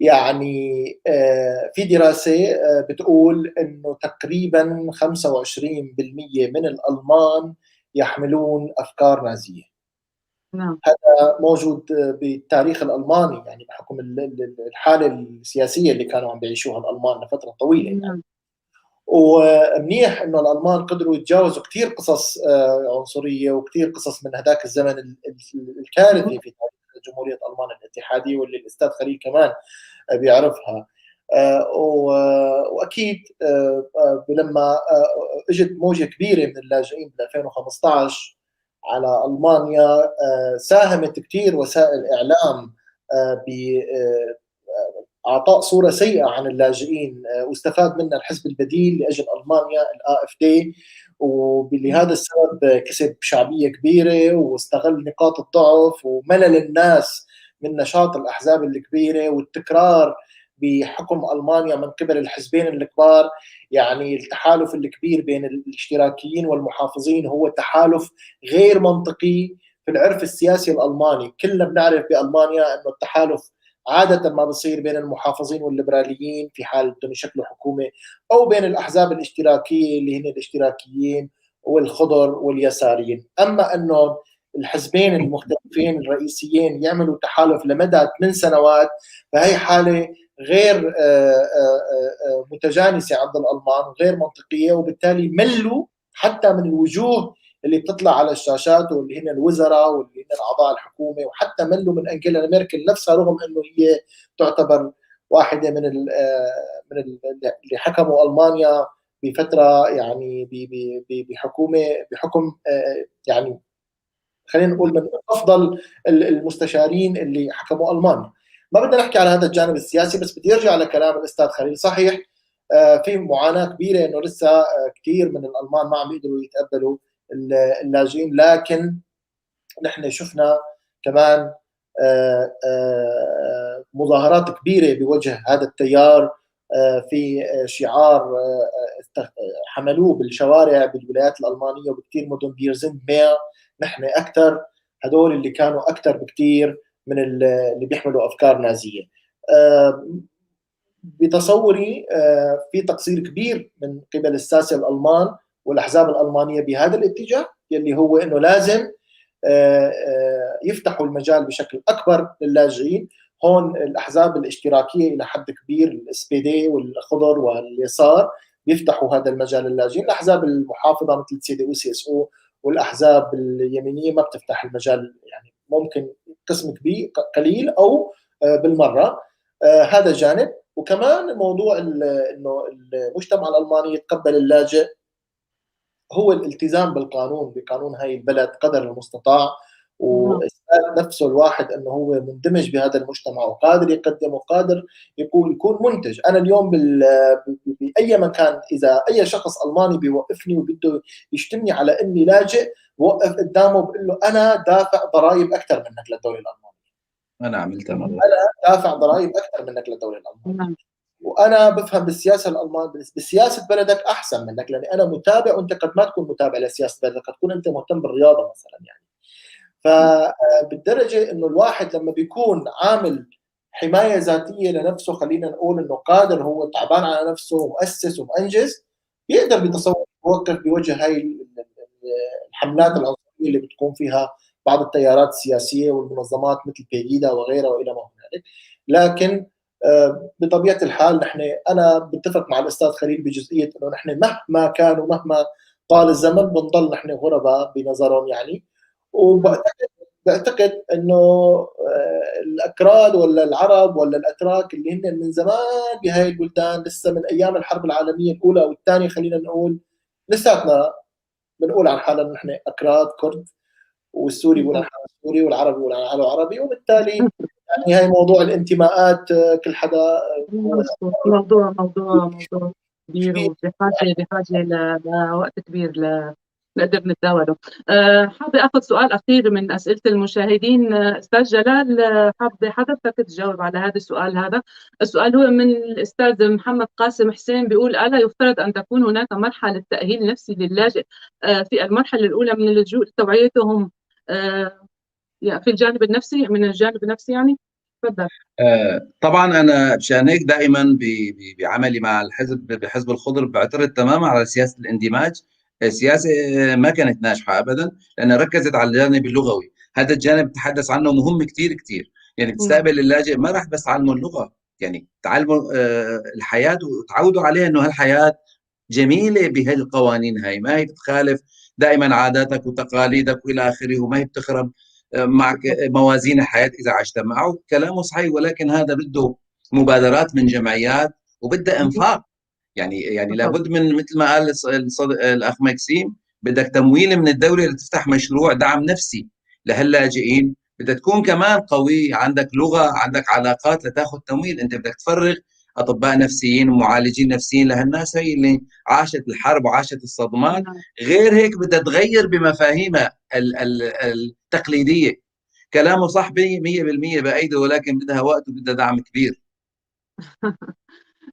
يعني في دراسة بتقول إنه تقريبا 25% من الألمان يحملون أفكار نازية. نعم. هذا موجود بالتاريخ الألماني، يعني بحكم الحالة السياسية اللي كانوا عم بيعيشوها الألمان لفترة طويلة. يعني. ومنيح إنه الألمان قدروا يتجاوزوا كثير قصص عنصرية وكثير قصص من هذاك الزمن الكارثي في تاريخ جمهورية ألمان الاتحادية، واللي الأستاذ خليل كمان بيعرفها. وأكيد لما اجت موجة كبيرة من اللاجئين بال 2015 على ألمانيا، ساهمت كثير وسائل إعلام بإعطاء صورة سيئة عن اللاجئين، واستفاد منها الحزب البديل لأجل ألمانيا AfD، وبلهذا السبب كسب شعبية كبيرة واستغل نقاط الضعف وملل الناس من نشاط الأحزاب الكبيرة والتكرار بحكم ألمانيا من قبل الحزبين الكبار. يعني التحالف الكبير بين الاشتراكيين والمحافظين هو تحالف غير منطقي في العرف السياسي الألماني. كلنا بنعرف بألمانيا أنه التحالف عادة ما بصير بين المحافظين والليبراليين في حال بدهم يشكلوا حكومة، أو بين الأحزاب الاشتراكية اللي هن الاشتراكيين والخضر واليساريين. أما أنه الحزبين المختلفين الرئيسيين يعملوا تحالف لمدى 8 سنوات، فهي حالة غير متجانسة عند الألمان وغير منطقية، وبالتالي ملوا حتى من الوجوه اللي بتطلع على الشاشات واللي هن الوزراء واللي هن اعضاء الحكومة، وحتى ملوا من انجيلا ميركل نفسها، رغم انه هي تعتبر واحدة من اللي حكموا المانيا بفترة، يعني بحكومة بحكم يعني خلينا نقول من افضل المستشارين اللي حكموا المانيا. ما بدنا نحكي على هذا الجانب السياسي، بس بدي ارجع لكلام الاستاذ خليل. صحيح في معاناة كبيرة انه لسه كثير من الالمان ما عم يقدروا يتقبلوا اللاجئين، لكن نحن شفنا كمان مظاهرات كبيرة بوجه هذا التيار، في شعار حملوه بالشوارع بالولايات الالمانية وبكثير مدن، Wir sind mehr، نحن اكثر، هدول اللي كانوا اكثر بكثير من اللي بيحملوا افكار نازيه. بتصوري في تقصير كبير من قبل الساسه الالمان والاحزاب الالمانية بهذا الاتجاه، يلي هو انه لازم يفتحوا المجال بشكل اكبر للاجئين. هون الاحزاب الاشتراكية الى حد كبير، ال SPD والخضر واليسار، بيفتحوا هذا المجال للاجئين. الاحزاب المحافظة مثل سي دي او سي اس او والاحزاب اليمينية ما بتفتح المجال، يعني ممكن قسم كبير قليل او بالمرة. هذا جانب. وكمان موضوع انه المجتمع الالماني يتقبل اللاجئ هو الالتزام بالقانون، بقانون هاي البلد قدر المستطاع، واثبات نفسه الواحد انه هو مندمج بهذا المجتمع وقادر يقدم وقادر يكون منتج. انا اليوم باي مكان اذا اي شخص الماني بيوقفني وبده يشتمني على اني لاجئ، بوقف قدامه بقول له انا دافع ضرائب اكثر منك للدولة الالمانية. انا عملتها مرة، انا دافع ضرائب اكثر منك للدولة الالمانية، وانا بفهم بالسياسة الالمانية، بسياسة بلدك احسن منك، لاني انا متابع وانت قد ما تكون متابع لسياسه بلدك، قد تكون انت مهتم بالرياضة مثلا يعني. فبالدرجه انه الواحد لما بيكون عامل حماية ذاتية لنفسه، خلينا نقول انه قادر، هو تعبان على نفسه ومؤسس ومؤنجز، بيقدر بتصور يوقف بوجه هاي الحملات العنصرية اللي بتقوم فيها بعض التيارات السياسية والمنظمات مثل بيجيدا وغيرها والى ما هنالك. لكن بطبيعة الحال نحن، انا بتفق مع الاستاذ خليل بجزئيه انه نحن مهما كان ومهما طال الزمن بنضل نحن غرباء بنظرهم يعني. وبعتقد انه الاكراد ولا العرب ولا الاتراك اللي هن من زمان بهاي البلدان، لسه من ايام الحرب العالمية الاولى والثانية خلينا نقول، لساتنا بنقول عن حالنا نحن اكراد كرد، والسوري بيقول عن حاله سوري، والعربي بيقول عن حاله عربي، وبالتالي يعني هاي موضوع الانتماءات كل حدا موضوع كبير، وبحاجة لوقت كبير نقدر نتداوله. حابة اخذ سؤال اخير من اسئلة المشاهدين. استاذ جلال، حابة حضرتك تجاوب على هذا السؤال. هذا السؤال هو من الاستاذ محمد قاسم حسين، بيقول: الا يفترض ان تكون هناك مرحلة تاهيل نفسي للاجئ في المرحلة الاولى من اللجوء لتوعيتهم في الجانب النفسي، من الجانب النفسي يعني؟ تفضل. طبعا انا مشان هيك دائما بعملي مع الحزب، بحزب الخضر، بعترض تماما على سياسة الاندماج. السياسة ما كانت ناجحة ابدا، لانها ركزت على الجانب اللغوي. هذا الجانب تحدث عنه مهم كثير كثير، يعني بتستقبل اللاجئ ما راح بس تعلمه اللغة، يعني تعلمه الحياة وتعودوا عليها انه هالحياة جميلة بهالقوانين هاي، ما هي بتخالف دائما عاداتك وتقاليدك والى اخره، وما هي بتخرب معك موازين الحياة اذا عشت معه. كلامه صحيح، ولكن هذا بده مبادرات من جمعيات وبده انفاق، يعني لابد من مثل ما قال الاخ ماكسيم، بدك تمويل من الدولة لتفتح مشروع دعم نفسي لهاللاجئين، بدك تكون كمان قوي، عندك لغة، عندك علاقات لتاخذ تمويل. انت بدك تفرغ اطباء نفسيين ومعالجين نفسيين لهالناس هي اللي عاشت الحرب وعاشت الصدمات. غير هيك بدها تغير بمفاهيمها التقليدية. كلامه صح 100% بايده، ولكن بدها وقت وبدها دعم كبير.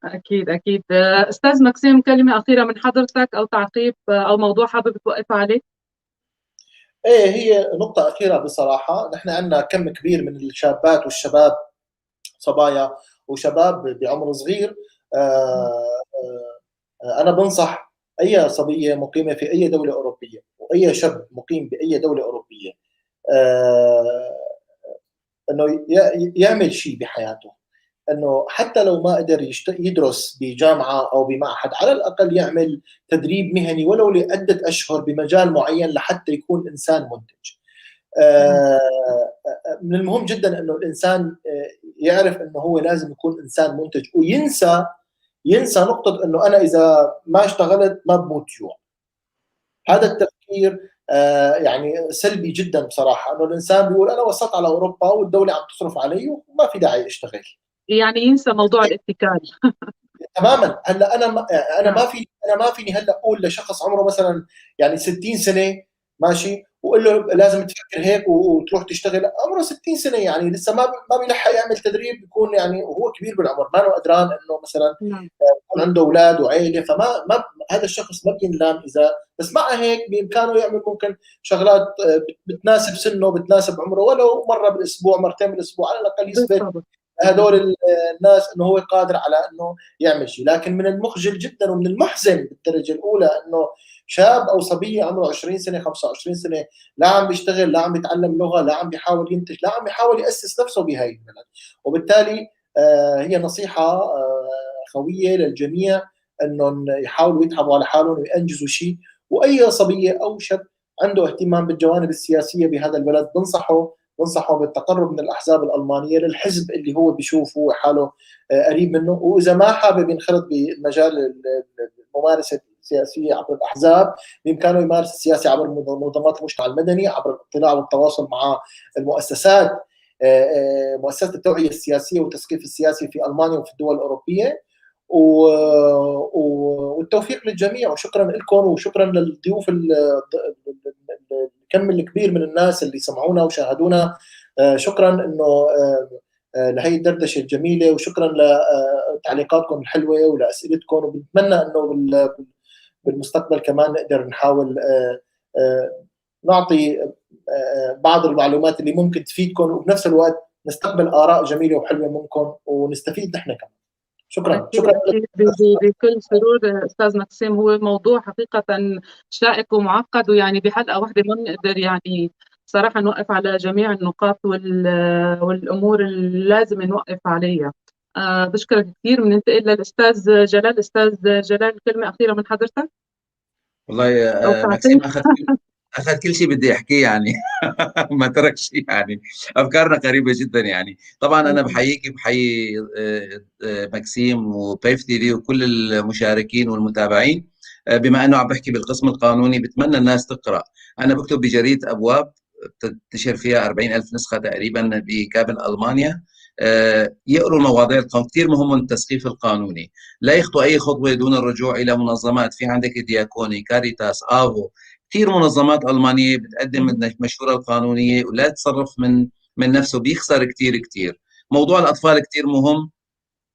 أكيد أكيد. أستاذ ماكسيم، كلمة أخيرة من حضرتك أو تعقيب أو موضوع حابب توقف عليه؟ إيه، هي نقطة أخيرة بصراحة. نحن عندنا كم كبير من الشابات والشباب، صبايا وشباب بعمر صغير. أنا بنصح أي صبية مقيمة في أي دولة أوروبية وأي شاب مقيم بأي دولة أوروبية إنه يعمل شيء بحياته. انه حتى لو ما قدر يدرس بجامعة او بمعهد، على الاقل يعمل تدريب مهني ولو لعدة اشهر بمجال معين لحتى يكون انسان منتج. من المهم جدا انه الانسان يعرف انه هو لازم يكون انسان منتج، وينسى نقطة انه انا اذا ما اشتغلت ما بموت جوع. هذا التفكير يعني سلبي جدا بصراحة، انه الانسان بيقول انا وصلت على اوروبا والدولة عم تصرف علي وما في داعي اشتغل. يعني ينسى موضوع الاتكال تماما. هلا انا ما فيني هلا اقول لشخص عمره مثلا يعني 60 سنة ماشي واقول له لازم تفكر هيك وتروح تشتغل. عمره 60 سنة يعني لسه ما بيلحق يعمل تدريب، بيكون يعني وهو كبير بالعمر ما له قدران انه مثلا يكون عنده اولاد وعائلة، فما ما هذا الشخص ما بينلام اذا، بس مع هيك بامكانه يعمل ممكن شغلات بتناسب سنة بتناسب عمره، ولو مرة بالاسبوع مرتين بالاسبوع على الاقل يثبت هدول الناس انه هو قادر على انه يعمل شيء. لكن من المخجل جدا ومن المحزن بالدرجة الاولى انه شاب او صبية عمره 20 سنة 25 سنة لا عم بيشتغل، لا عم بيتعلم لغة، لا عم بيحاول ينتج، لا عم بيحاول ياسس نفسه بهاي البلد. وبالتالي هي نصيحة خويه للجميع انهم يحاولوا يتعبوا على حالهم وينجزوا شيء. واي صبية او شاب عنده اهتمام بالجوانب السياسية بهذا البلد بنصحه بالتقرب من الأحزاب الألمانية، للحزب اللي هو بيشوفه حاله قريب منه. وإذا ما حابب ينخرط بمجال الممارسة السياسية عبر الأحزاب، بإمكانه يمارس السياسة عبر منظمات المجتمع المدني، عبر الاطلاع والتواصل مع المؤسسات، مؤسسات التوعية السياسية والتثقيف السياسي في ألمانيا وفي الدول الأوروبية. والتوفيق للجميع، وشكرا لكم وشكرا للضيوف الكم الكبير من الناس اللي سمعونا وشاهدونا. شكرا انه لهي الدردشة الجميلة، وشكرا لتعليقاتكم الحلوة ولاسئلتكم، وبنتمنى انه بالمستقبل كمان نقدر نحاول نعطي بعض المعلومات اللي ممكن تفيدكم، وبنفس الوقت نستقبل اراء جميلة وحلوه منكم ونستفيد نحن كمان. شكرا. شكرا بكل سرور استاذ مكسيم. هو موضوع حقيقة شائك ومعقد، ويعني بحلقة واحدة ما بنقدر يعني صراحة نوقف على جميع النقاط والامور اللي لازم نوقف عليها. بشكرك كثير. بننتقل للاستاذ جلال. استاذ جلال، كلمة اخيرة من حضرتك. والله مكسيم اخذ كل شيء بدي احكيه يعني ما ترك شيء، يعني افكارنا قريبه جدا يعني. طبعا انا بحييك، بحيي مكسيم وبيف تي في وكل المشاركين والمتابعين. بما انه عم بحكي بالقسم القانوني، بتمنى الناس تقرا. انا بكتب بجريدة ابواب بتنتشر فيها 40,000 نسخه تقريبا بكامل المانيا. يقروا المواضيع القانون، كثير مهم التثقيف القانوني، لا يخطوا اي خطوة دون الرجوع الى منظمات. في عندك دياكوني، كاريتاس، آفو، كثير منظمات ألمانية بتقدم المشورة القانونية، ولا تصرف من نفسه، بيخسر كثير كثير. موضوع الأطفال كثير مهم،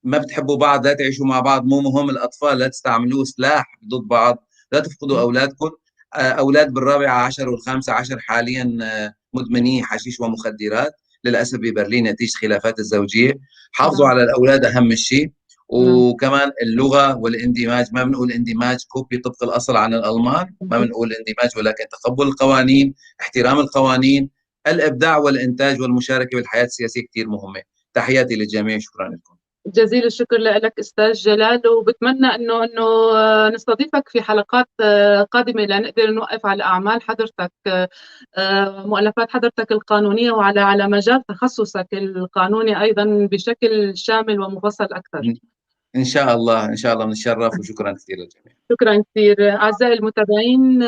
ما بتحبوا بعض لا تعيشوا مع بعض، مو مهم. الأطفال لا تستعملوه سلاح ضد بعض، لا تفقدوا أولادكم. أولاد بال14 وال15 حاليا مدمني حشيش ومخدرات للأسف ببرلين نتيجة خلافات الزوجية. حافظوا على الأولاد أهم شيء. وكمان اللغة والاندماج، ما بنقول اندماج copy طبق الأصل عن الألمان، ما بنقول اندماج، ولكن تقبل القوانين، احترام القوانين، الإبداع والإنتاج والمشاركة بالحياة السياسية كثير مهمة. تحياتي للجميع، شكرا لكم. جزيل الشكر لك أستاذ جلال، وبتمنى إنه نستضيفك في حلقات قادمة لنقدر نوقف على أعمال حضرتك، مؤلفات حضرتك القانونية، وعلى مجال تخصصك القانوني أيضا بشكل شامل ومفصل أكثر. إن شاء الله، إن شاء الله بنتشرف، وشكرا كثير للجميع. شكرا كثير. أعزائي المتابعين،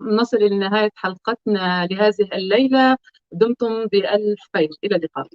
نصل إلى نهاية حلقتنا لهذه الليلة. دمتم بألف خير، إلى اللقاء.